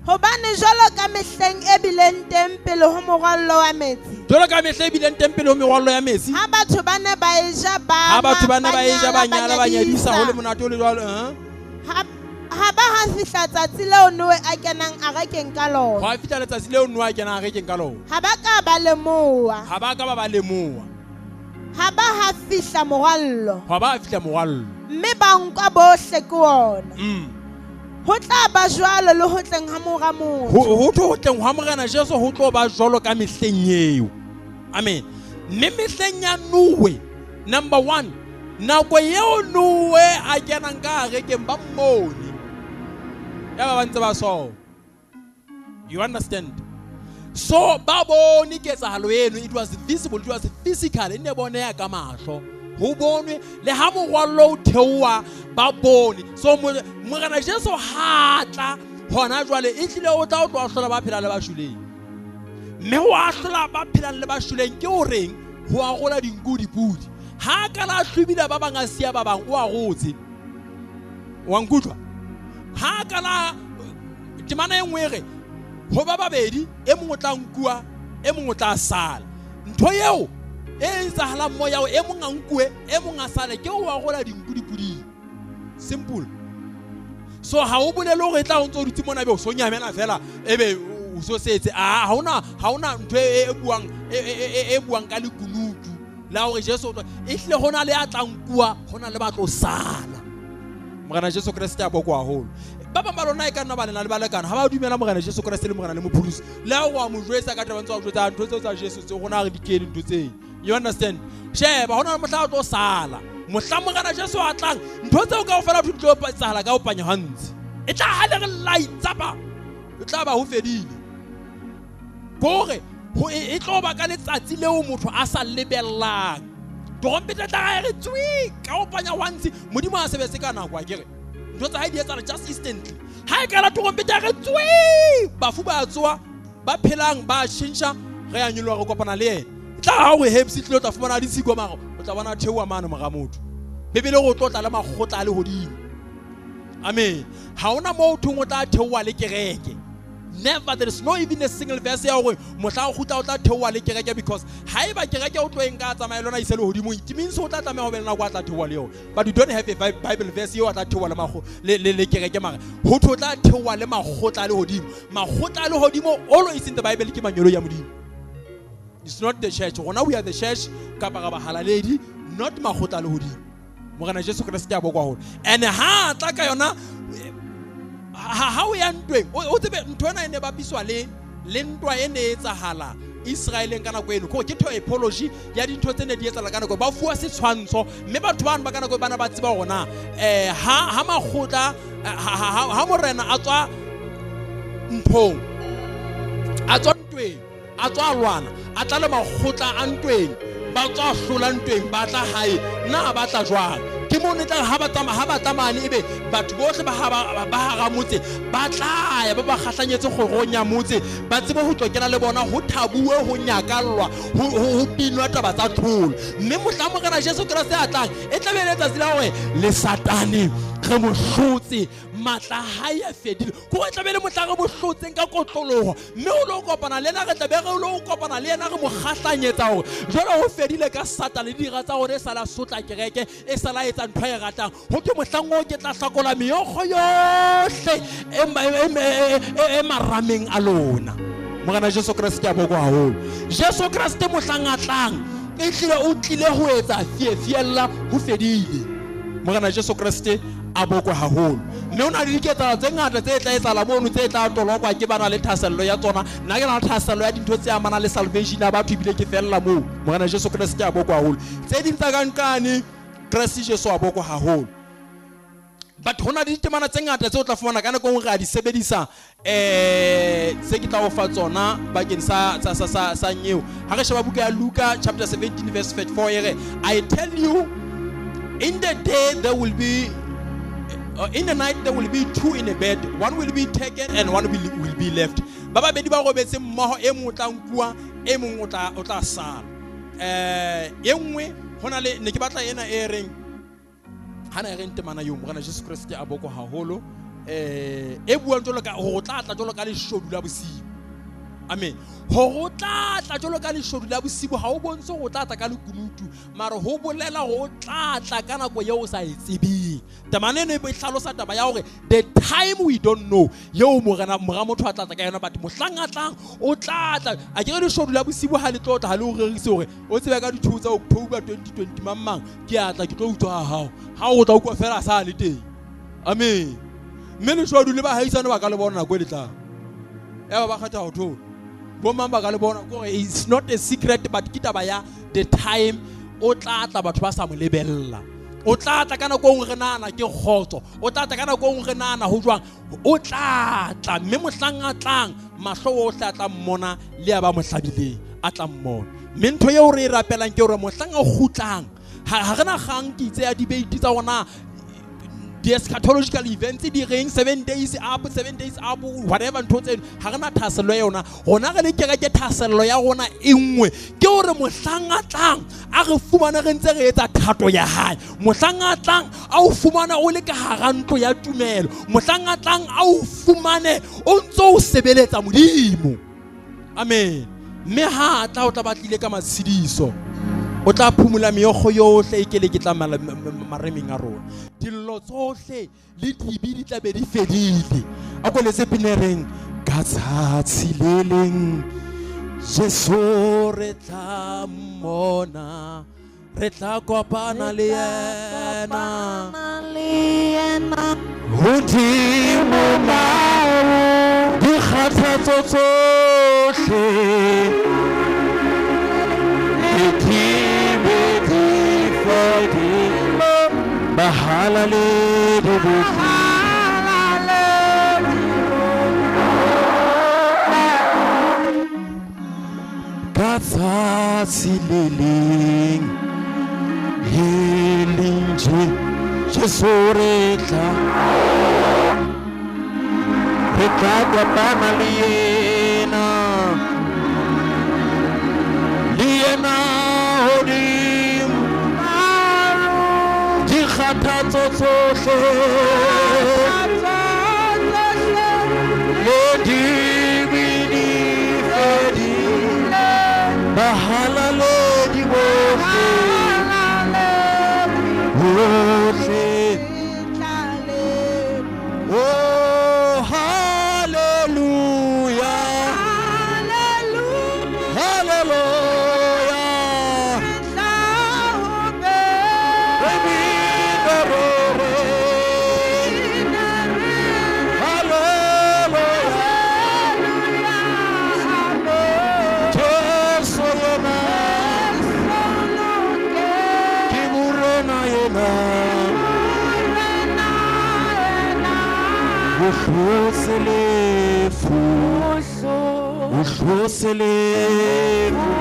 Hobane jwalo ka mehleng e bileng teng pele ho morwallo wa metsi. Jwalo ka mehleng e bileng teng pele ho merwallo ya metsi. Ha batho ba ne ba e ja ba Ha batho ba ne ba e ja ba nyala ba nyadisa ho le monate ho le jwalo, Ha ba ha fihla tsatsi leo Noe a kenang arekeng ka lona. Ha fihla letsatsi leo Noe a kenang arekeng ka lona. Ha ba ka ba lemoha. Ha ba ka ba lemoha. Ha ba ha fihla morwallo. Ha ba fihla morwallo. Mme ba nkwa bohle ke wona. Ho tla ba jwalo le ho tleng ha mora motho. Ho tlo tleng ha Morena Jesu ho tlo ba jwalo ka mehleng eo. Amen. Mme mehleng ya Noe, number 1, nako eo Noe a kenang ka arekeng ba mmone. Ya ba ntse ba so. You understand? So ba bone ketsahalo eno, it was visible, it was physical, e ne boneha ka mahlo. Ho bonwe le ha morwallo o theoha ba bone. So Morena Jesu ha tla hona jwale e tlile o tla o tlo ahlola ba phelang le ba shweleng. Mme ho ahlola ba phelang le ba shweleng ke horeng ho arola dinku dipudi. Ha ka la hlwibila ba bang a siya ba bang o arotse. Wa nkutlwa? Ha ka la temana e nngwe e re ho ba babedi e mong o tla nkuwa e mong o tla sala. Ntho eo e etsahalang moya o e mong a nkuwe e mong a sale ke o arola dinku dipuding. Simple. So ha o bolele hore e tla o ntso o dutse mona be o so nyamela fela ebe o so setse. Ah, ha hona ntho e buang e buang ka lekunutu la hore Jesu e hlile hona le a tla nkuwa hona le ba tlo sala. Morena Jesu Kreste a bokwa haholo. Ba bang ba lona e ka nna ba lena le balekana ha ba dumela Morena Jesu Kreste le Morena le Mopholosi. Le ha o a mo jwetsa ka taba ntse o jwetsa ntho tseo tsa Jesu tse rona re di kene ntho tseo. You understand? Sheba hona mohla o tlo sala. Mohla Morena Jesu a tlang ntho tseo kaofela di tlo etsahala ka ho panya hantsi. E tla ha le re laitsapa. E tla ba ho fedile. Kore ho e tlo ba ka letsatsi leo motho a sa lebellang. Trompete tla re tswi ka ho panya hantsi. Modimo a sebetse ka nako akere. Ntho tsa hae di etsahala just instantly. Ha e ka la trompete re tswi bafu ba tswa ba phelang ba tjhentjha re ya nyoloha re kopana le yena. Tla ha o hepsi tlilo tla fumana ditshiko maro o tla bona theoha mane mora motho. Bibele go tlotla le makgotla a le hodimo. Amen. Ha ona moo thong o tla theoha le kereke. Never, there is no even a single verse ya hore mohla o kgutla o tla theoha le kereke, because haeba kereke o tlo e nka tsamaya lona ise le hodimo, it means o tla tlameha ho be le nako a tla theoha le yona. But you don't have a Bible verse eo a tla theoha le makgo le kereke mara ho tlo tla theoha le makgotla a le hodimo. Makgotla a le hodimo always in the Bible ke manyolo ya Modimo. It's not the church. Rona we are the church kapa ra bahalaledi, not makgotla a le hodimo. Morena Jesu Kreste a bokwa haholo. And ha tla ka yona ha o ya ntweng o tsebe ntho ena e ne bapiswa le ntwa e ne etsahala Israeleng ka nako eno. Ke typology ya dintho tse ne di etsahala ka nako ba fuwa setshwantsho mme batho bano ba ka nako bana ba tseba hore na ha makgotla ha morena a tswa nthong a tswa ntweng a tswa lwana a tla le makgotla a ntweng ba tswa hlola ntweng ba tla hae na ba tla jwang. Ke mo ne tla ha ba tsamaya ebe batho bohle ba hara motse ba tla ya ba ba kgahlanyetse kgorong ya motse ba tsebe ho tlo kena le bona ho thabuwe ho nyakallwa ho pinwa taba tsa tlholo. Mme mohla Morena Jesu Kreste a tlang e tla be le letsatsi la hore le Satane re mo hlotse matla hae a fedile. Ko re tla be le mohla re mo hlotseng ka kotloloho mme o lo kopana le yena re tla be re lo kopana le yena re mo kgahlanyetsa hore jwale ho fedile ka Satane le dira tsa hore e sala sotla kereke e sala etsa ntho e ratang. Ho ke mohlang oo ke tla hlakola meokgo yohle e marameng a lona. Morena Jesu Kreste a bokwa haholo. Jesu Kreste mohlang a tlang e tlile o tlile ho etsa fiefiella ho fedile. Morena Jesu Kreste a bokwe haholo. Mme o na le diketsahalo tse ngata tse tla etsahala mono tse tla tolokwa ke bana le thahasello ya tsona. Nna ke na le thahasello ya dintho tse amanang le salvation ya batho ebile ke fella moo. Morena Jesu Kreste a bokwe haholo. Tse ding tsa kankane Kreste Jesu a bokwe haholo. But hona le ditemana tse ngata tse o tla fumana ka nako nngwe re a di sebedisa tse ke tla o fa tsona bakeng sa nyeo. Ha re sheba buka ya Luka chapter 17 verse 34 e re, I tell you, in the day there will be in the night there will be two in a bed, one will be taken and one will be left. Ba babedi ba robetse mmoho, e mong o tla nkuwa, e mong o tla sala. E nngwe hona le ne ke batla ena e reng hana e reng temana eo Morena Jesu Kreste a bokwa haholo. E buang jwalo ka hore o tla tla jwalo ka leshodu la bosiu. Amen. Hore o tla tla jwalo ka leshodu la bosiu ha o bontshe hore o tla tla ka lekunutu, mara ho bolela hore o tla tla ka nako eo o sa e tsebeng. Temana eno e hlalosa taba ya hore the time we don't know eo morena mora motho a tla tla ka yona, but mohlang a tlang o tla tla. A ke re leshodu la bosiu ha le tlo tla ha le o rerise hore o tsebe ka di-2 tsa October 2020 mang mang ke a tla ke tlo utswa ha hao. Ha o tla utlwa fela a sa le teng. Amen. Mme leshodu le bahaisane ba ka le bona nako e le tlang. Eba ba kgetha ho thola. Bo mang ba ka le bona kore it's not a secret, but ke taba ya the time o tla tla batho ba sa mo lebella. O tla tla ka nako e nngwe re nahana ke kgotso. O tla tla ka nako e nngwe re nahana ho jwang. O tla tla mme mohlang a tlang mahlo ohle a tla mmona le a ba mo hlabileng a tla mmona. Mme ntho eo re e rapelang ke hore mohlang a kgutlang ha re na kgang ke itse ya debate tsa rona, the eschatological events di reng 7 days up, 7 days up, whatever ntho tseno ha re na thahasello ya yona. Rona re le kereke thahasello ya rona e nngwe ke hore mohlang a tlang a re fumane re ntse re etsa thato ya hae. Mohlang a tlang a o fumane o le ka hara ntlo ya tumelo. Mohlang a tlang a o fumane o ntso o sebeletsa Modimo. Amen. Mme ha a tla o tla batlile ka matshediso. O tla phumula meokgo yohle e kele ke tla maremeng a rona. Dillo tsohle le dibe di tla be di fedile. A ko letse pina e reng ka tsatsi le leng Jesu re tla mmona, re tla kopana le yena hodimo maru dikgathatso tsohle le dibe di fedile bahalaledi bohle. Ka tsatsi le leng le leng Jesu re tla kopana le yena, le yena hodimo dikgathatso tsohle le dibe di fedile bahalaledi bohle bohle. Oh, hallelujah, hallelujah. Re bina re re, hallelujah. Jesu yena ke morena yena o hlotse lefu, o hlotse lefu.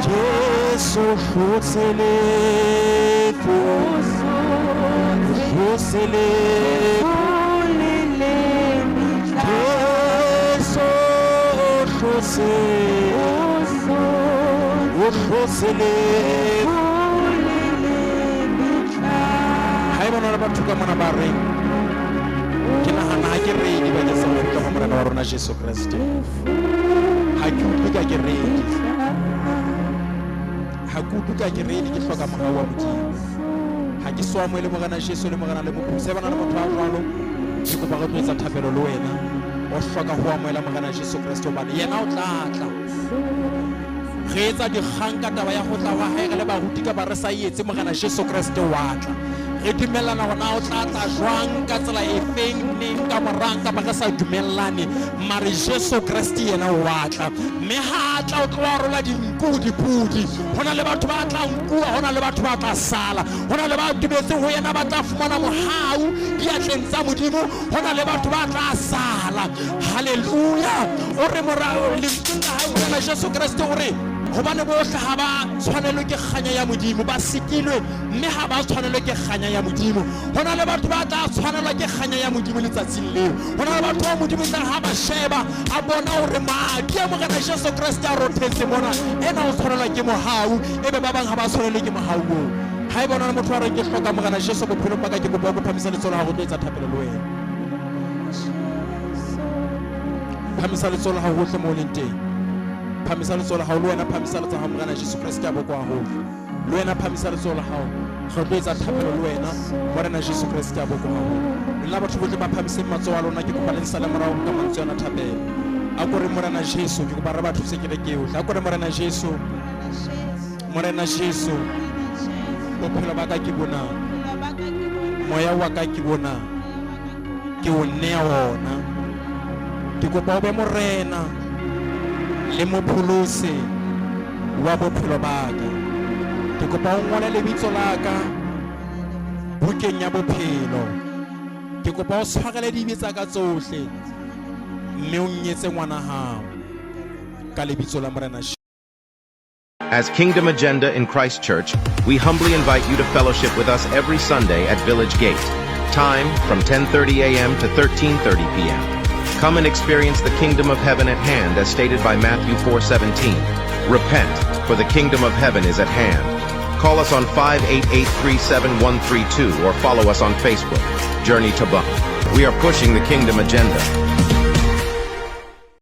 Jesu o hlotse lefu, o hlotse lefu. Jesu o hlotse, o hlotse lefu. Haeba ho na le batho ka mona ba reng ke nahana ha ke ready bakeng sa ho kgutla hwa Morena wa rona Jesu Kreste. Ha ke utlwe ka ke ready. Ha ke utlwe ka ke ready, ke hloka mohau wa Modimo. Ha ke so amohele Morena Jesu le Morena le Mopholosi. Haeba na le motho a jwalo, ke kopa re tlo etsa thapelo le wena. O hloka ho amohela Morena Jesu Kreste hobane yena o tla tla. Re etsa dikgang ka taba ya ho tla hwa hae re le baruti kapa re sa etse, Morena Jesu Kreste wa tla. Re dumellana hore na o tla tla jwang, ka tsela e feng, neng, ka morang, kapa re sa dumellane, mare Jesu Kreste yena wa tla. Mme ha a tla o tlo arola dinku dipudi. Ho na le batho ba tla nkuwa, ho na le batho ba tla sala. Ho na le ba dumetseng ho yena ba tla fumana mohau diatleng tsa Modimo. Ho na le batho ba tla sala. Hallelujah. O re mora lentsweng la hae Morena Jesu Kreste o re hobane bohle ha ba tshwanelwe ke kganya ya Modimo, ba sitilwe mme ha ba tshwanelwe ke kganya ya Modimo. Ho na le batho ba tla tshwanelwa ke kganya ya Modimo letsatsing leo. Ho na le batho ba Modimo tla ha ba sheba a bona hore madi a Morena Jesu Kreste a rothetse mona, ena o tshwanelwa ke mohau, ebe ba bang ha ba tshwanelwe ke mohau oo. Ha eba o na le motho a reng ke hloka Morena Jesu bophelong ba ka, ke kopa o phamisa letsoho la hao, re tlo etsa thapelo le wena. Phamisa letsoho la hao hohle moo o leng teng. Phamisa letsoho la hao le wena, phamisa letsoho la hao, Morena Jesu Kreste a bokwa haholo. Le wena phamisa letsoho la hao, re tlo etsa thapelo le wena, Morena Jesu Kreste a bokwa haholo. Lona batho bohle ba phamiseng matsoho a lona, ke kopa le nsale morao ka mantswe ana thapelo. A ko re Morena Jesu, ke kopa re ba thuse kereke yohle. A ko re Morena Jesu, Morena Jesu, bophelo ba ka ke bona, moya wa ka ke bona, ke o nea ona. Ke kopa o be Morena le mopholosi wa bophelo ba ka. Ke kopa o ngole lebitso la ka bukeng ya bophelo. Ke kopa o tshwarele dibe tsa ka tsohle mme o nnyetse ngwana hao ka lebitso la Morena. As Kingdom Agenda in Christ Church, we humbly invite you to fellowship with us every Sunday at Village Gate. Time from 10:30 a.m. to 13:30 p.m. Come and experience the kingdom of heaven at hand as stated by Matthew 4:17. Repent, for the kingdom of heaven is at hand. Call us on 58837132 or follow us on Facebook. Journey to Bum. We are pushing the kingdom agenda.